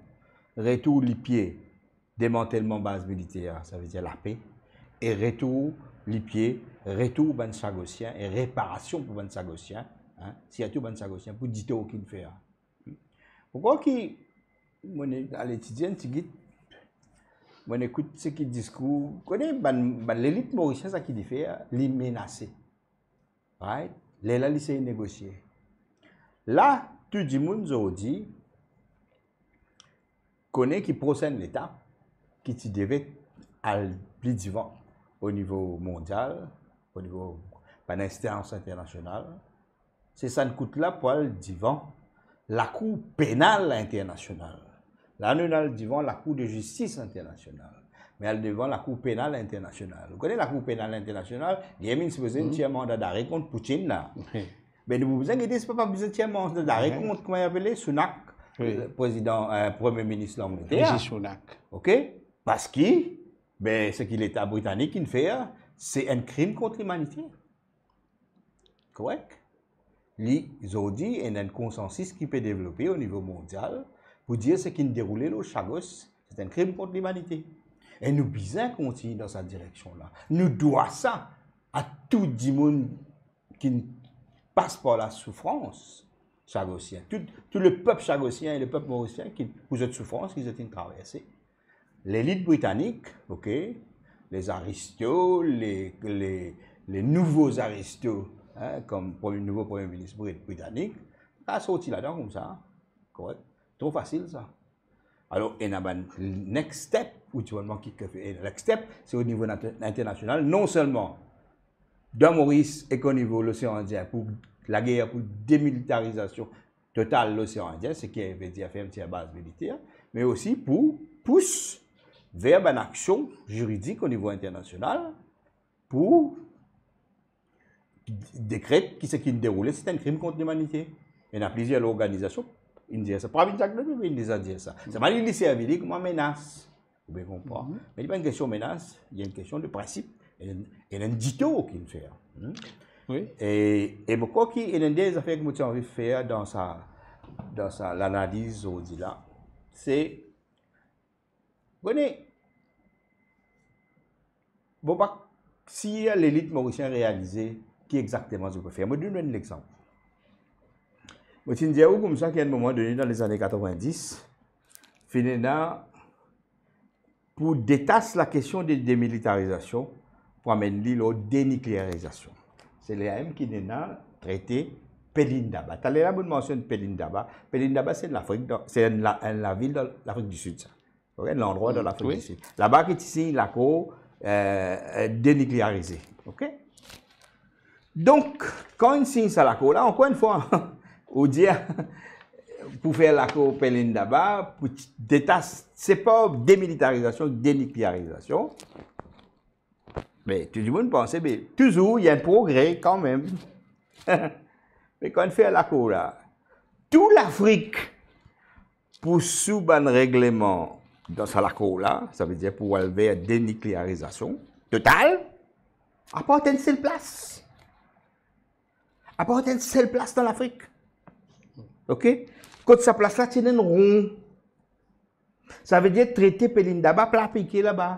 Retour lipie demantelman baz militer, savedir lape. E retour lipie, retour bann Chagosien e reparasion pou bann Chagosien, hein, sirtou bann Chagosien, pou dito ki'nn fer. Mo krwar ki, mo'nn al etidie enn tigit, mo'nn ekout seki diskour, kone bann, bann lelit morisien, seki li fer, li menase. Right? Lerla li sey negosie. La, tou dimoun zordi kone ki prosenn letap ki ti devret al pli divan o nivo mondial, o nivo bann instans internasional, se sa enn kout la pou al divan Lakour Penal Internasional. La, nou al divan Lakour de Zistis Internasional, me al divan Lakour Penal Internasional. Ou kone Lakour Penal Internasional, li mem sipoze tir manda dare kont Poutine la. Wi. Be nou pou bizin gete, si pa, pa bizin tir manda dare kont, kouma li apele, Sunak, wi, eh, prezidan, eh, premie minis Langleter. Rishi Sunak. Ok? Parski, be, seki Leta britanik inn fer, se enn krim kont limanite. Korek? Li, zordi, ena enn konsansis ki pe devlope o nivo mondial pou dir seki deroule lor Chagos, se enn krim kont limanite. E nou bizin kontign dan sa direksion la. Nou dwa sa a tou dimoun ki pas par lasoufrans chagosien, tou, tou lepep chagosien e lepep morisien ki, pou zot soufrans ki zot inn traverse. Lelit britanik, ok, les aristos, les, les, les nouveaux aristos, hein, kom premi-, nouvo premie minis bri-, britanik, pa sorti ladan koumsa, korek? Tro fasil sa. Alor, ena bann next step, ou ti vwar ki, ki, next step, se o nivo nat-, internasional, non selman dan Moris ek o nivo Losean Indien, pou lager, pou demilitarizasion total Losean Indien, seki vedir fermtir baz militer, me osi pou pous ver bann aksion ziridik o nivo internasional pou dekret ki seki deroule, se enn krim kont limanite. Ena plizier lorganizasion, inn dir sa. Parmi zot, inn deza dir sa. Sa pa li, li servi li kouma menas. Ou bien konpran? Mhm. Me li pa enn kestion menas, li enn kestion de prinsip, e, e enn ditor ki'nn fer. Hmm? Wi. E, e mo krwar ki ena enn de zafer ki mo ti anvi fer dan sa, dan sa lanaliz zordi la, se, kone, mo pa sir lelit morisien realize ki exakteman zot pe fer. Mo donn nou enn lexanp. Mo ti dir ou koumsa ki a enn moman done dan lezane katrevin-dis, finn ena pou detas lakestion de demilitarizasion, pou amenn li lor deniklearizasion. Se lerla mem ki ena trete Pelindaba. Taler la, mo mansionn Pelindaba. Pelindaba, se enn Lafrik, dan, se enn la, enn lavil dan Lafrik di Sid, sa. Ok, landrwa dan Lafrik di Sid. Laba ki ti sign lakor, eh, eh, deniklearize. Ok? Donk, kan inn sign sa lakor la, ankor enn fwa, ou dir, pou fer lakor Pelindaba, pou ti detas, se pa demilitarizasion, deniklearizasion. Me tou dimoun panse, be, touzour, ena progre kanmem. Me kan fer lakor la, tou Lafrik pou sou bann regleman dan sa lakor la, savedir pou al ver deniklearizasion total, apar enn sel plas. Apar enn sel plas dan Lafrik. Ok? Kot sa plas la ti ena enn ron. Savedir trete Pelindaba pa aplike laba.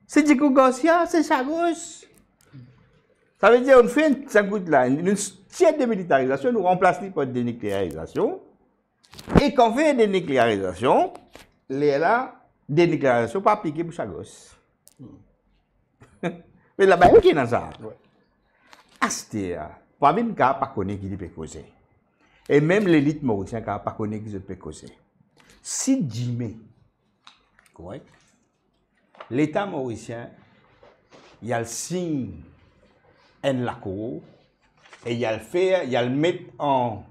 Se Diego Garcia, se Chagos. Savedir, nou fer sa kout la, nou tir demilitarizasion, nou ranplas li par deniklearizasion. E kan fer deniklearizasion, lerla, deniklearizasion pa aplike pou Chagos. Me laba ki ena sa. Wi. Aster, pa vinn kapav pa kone ki li pe koze. E mem lelit morisien kapav pa kone ki zot pe koze. Si dime, korek? Leta morisien li al sign enn lakor, e li al fer, li al met an,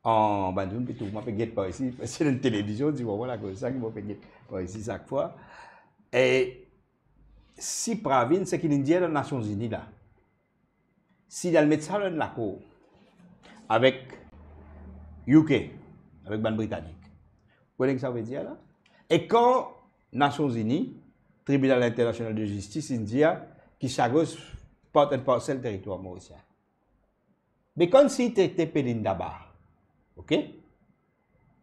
an, bann dimoun pe trouv mwa pe get par isi, parski dan televizion, dir, "Wa, wa, lakoz sa ki mo pe get par isi sak fwa." E si Pravin, seki linn dir dan Nasion Zini la, si li al met sa dan enn lakor avek U K, avek bann Britanik, ou kone ki sa vedir la? E kan Nasion Zini, Tribinal Internasional de Zistis, inn dir ki Chagos part and parcel teritwar morisien. Me kan si trete Pelindaba, oke,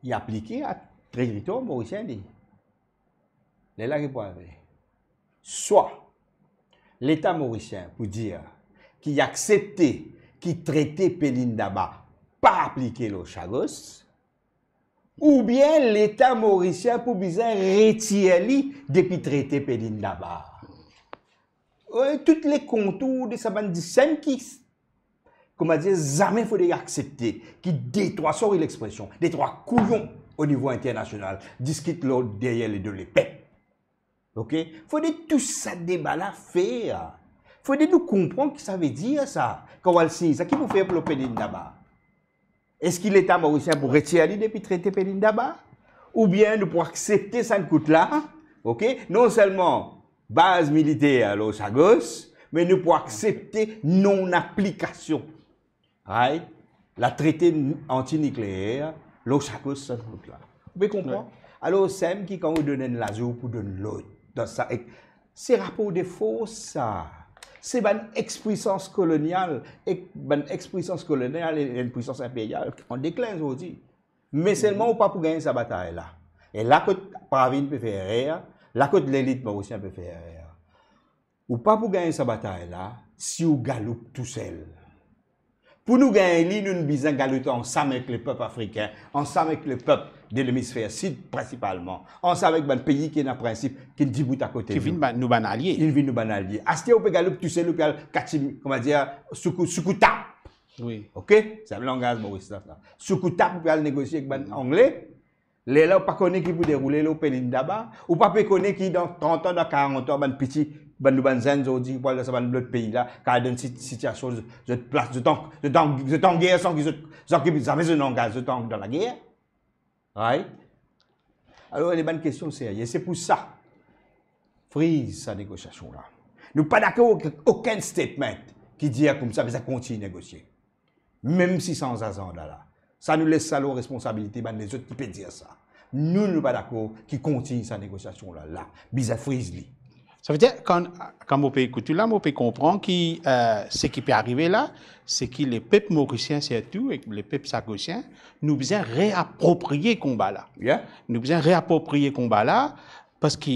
li aplike a teritwar morisien li. Lerla ki pou arive? Swa Leta morisien pou dir ki li aksepte ki trete Pelindaba pa aplike lor Chagos, oubien Leta morisien pou bizin retir li depi trete Pelindaba. Wi, tou le kontour de sa bann disinn ki, kouma dir, zame fode aksepte ki detrwa, sori lexpresion, detrwa kouyon o nivo internasional diskit lor deryer ledo lepep. Oke? Fode tou sa deba la fer. Fode nou konpran ki sa vedir sa. Kan ou al sign sa, ki pou fer pou lor Pelindaba? Eski Leta morisien pou retir li depi trete Pelindaba? Oubien nou pou aksepte sa kout la, oke? Non selman baz militer lor Chagos, me nou pou aksepte non-aplikasion, right? Latrete antinikleer lor Chagos sa kout la. Ou pe konpran? Wi. Alor, samem ki kan ou donn enn lazour pou donn lot dan sa, ek se rapor de fors sa. Se bann ex-pwisans kolonial, ek bann ex-pwisans kolonial e enn pwisans inperial an deklin zordi. Me selman ou pa pou gagn sa batay la. E la kot Pravin pe fer erer, la kot lelit morisien pe fer erer. Ou pa pou gagn sa batay la si ou galoup tousel. Pou nou gagn li, nou bizin galoup ansam ek lepep afrikin, ansam ek lepep de lemisfer sid prinsipalman, ansam ek bann pei ki ena prinsip, ki dibout akote nou. Ki vinn bann, nou bann alie. Ki vinn nou bann alie. Aster ou pe galoup tousel, ou pe al katim, kouma dir, soukou, soukou tab. Wi. Oke? Sa langaz Moris la, sa. Soukou tab, ou pe al negosie ek bann Angle. Lerla ou pa kone ki pou deroule lor Pelindaba, ou pa pe kone ki dan trant an, dan karant an, bann piti, bann nou bann zenn zordi ki pou al dan sa bann lot pei la, ki al dan sit-, sitiasion zot, zot plas, zot an, zot an, zot an ger san ki zot, san ki zame zot inn angaz zot an dan lager. Right? Alor, li bann kestion serye. Se pou sa, friz sa negosiasion la. Nou pa dakor ek okenn statement ki dir koumsa, bizin kontign negosie. Mem si san azanda la. Sa nou les sa lor responsabilite bann lezot ki pe dir sa. Nou, nou pa dakor ki kontign sa negosiasion la, la. Bizin friz li. Sa vedir, kan, kan mo pe ekout ou la, mo pe konpran ki, eh, seki pe arive la, se ki lepep morisien sirtou, ek lepep chagosien, nou bizin reapropriye konba la. Yeah. Nou bizin reapropriye konba la, parski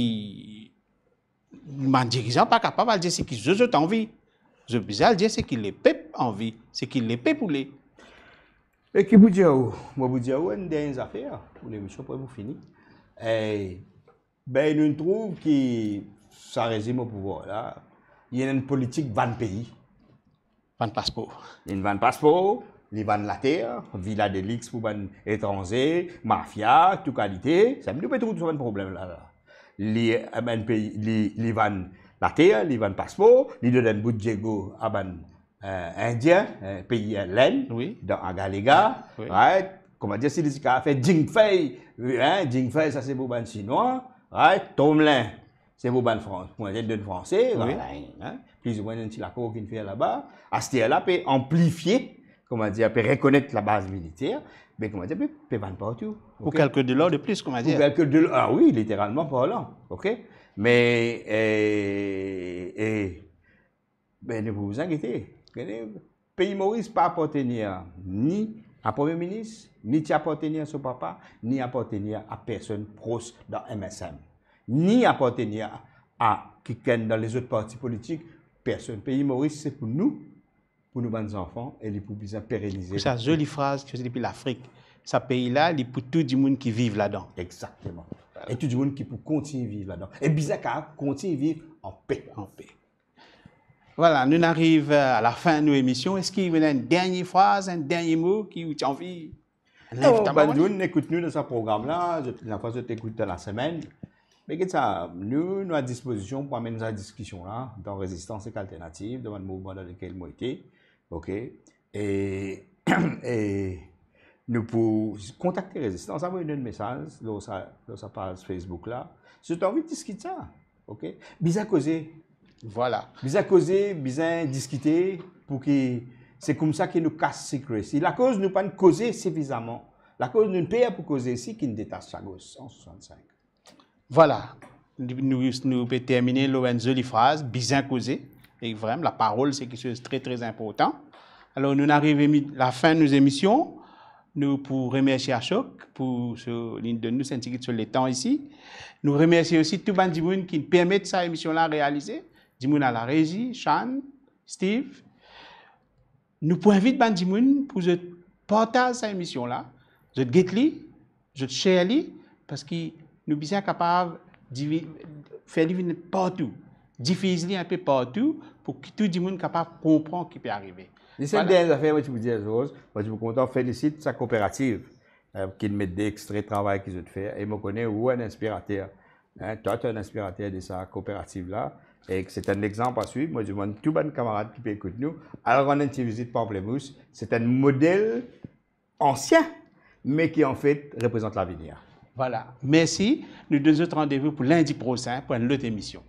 bann dirizan pa kapav al dir seki zot, zot anvi. Zot bizin al dir seki lepep anvi, seki lepep oule. E ki pou dir ou, mo pou dir ou enn dernie zafer, pou lemision pre pou fini. E, ben, nou trouv ki sa rezim o pouvwar la, li ena enn politik vann pei. Vann paspor. Li vann paspor, li vann later, vila de lix pou bann etranze, mafia, tou kalite. Sa nou pe trouv tou sa bann problem la, la. Li, eh, bann pei, li, li vann later, li vann paspor, li donn enn bout Diego a bann, eh, Indien, eh, pei, eh, Lenn, wi, dan Agalega, wi, right? Kouma dir, si li ti kapav fer dingfei, wi, hein, dingfei, sa se pou bann Sinwa, right? Tomelin, se pou bann Fran-, pou bann Franse, wi, voilà, hein? Plizoumwin enn ti lakor ki'nn fer laba. Aster la pe anplifie, kouma dir, pe rekonet labaz militer, me kouma dir, pe, pe vann partou. Pou, oke? Kelke dolar de plis, kouma dir. Pou kelke dolar, ah wi, literalman parlan, oke? Me, eh, eh, ben, nou pou bizin gete. Gete, pei Moris pa apartenir ni a Premie Minis, ni ti apartenir so papa, ni apartenir a personn pros dan M S M, ni apartenir a kikenn dan lezot parti politik, personn. Pei Moris, se pou nou, pou nou bann zanfan, e li pou bizin perenize. Pou sa zoli fraz ki soti depi Lafrik, sa pei la, li pou tou dimoun ki viv ladan. Egzakteman. E tou dimoun ki pou kontign viv ladan. E bizin kapav kontign viv an pe. An pe. Voilà, nou ariv, euh, a lafin nou emision. Eski ou ena enn dernie fraz, enn dernie mo ki ou ti anvi... Non, bann dimoun ekout nou dan sa program la, zot, lafwa zot ekout dan lasemenn, Me get sa, nou, nou a dispozision pou amenn sa diskision la dan Rezistans ek Alternativ, dan bann mouvman dan lekel mo ete, ok? E, e nou pou kontakte Rezistans, avoy nou enn mesaz lor sa, lor sa paz Facebook la. Si zot anvi diskit sa, ok? Bizin koze. Vwala. Bizin koze, bizin diskite, pou ki se koumsa ki nou kas secrecy. Lakoz nou pa'nn koze sifizaman. Lakoz nou per pou koze isi, ki'nn detas sa gos, san swasannsenk. Vwala. Nou, nou, nou pe termine lor enn zoli fraz, bizin koze. E vremem, laparol, se kiksoz tre, tre inportan. Alor, nou arive mi-, lafin nou emision. Nou pou remersie Ashok pou so, li'nn donn nou sa enn tigit so letan isi. Nou remersie osi tou bann dimoun ki permet sa emision la realize. Dimoun a larezi, Shan, Steve. Nou pou invit bann dimoun pou zot partaz sa emision la, zot get li, zot share li, parski nou bizin kapav divi-, fer li vinn partou, difiz li inpe partou, pou ki tou dimoun kapav konpran ki pe arive. Li se enn dernie zafer mo ti pou dir, Georges, mo ti pou kontan felisit sa kooperativ, eh, ki met de extre travay ki zot fer, e mo kone ou enn inspirater, hein, twa to enn inspirater de sa kooperativ la, e se enn lexanp a swiv. Mo dimann tou bann kamarad ki pe ekout nou, al rann enn ti vizit Pamplemousse, se enn model ansien, me ki anfet reprezant lavenir. Vwala. Mersi. Nou donn zot randevou pou lindi prosin pou enn lot emision.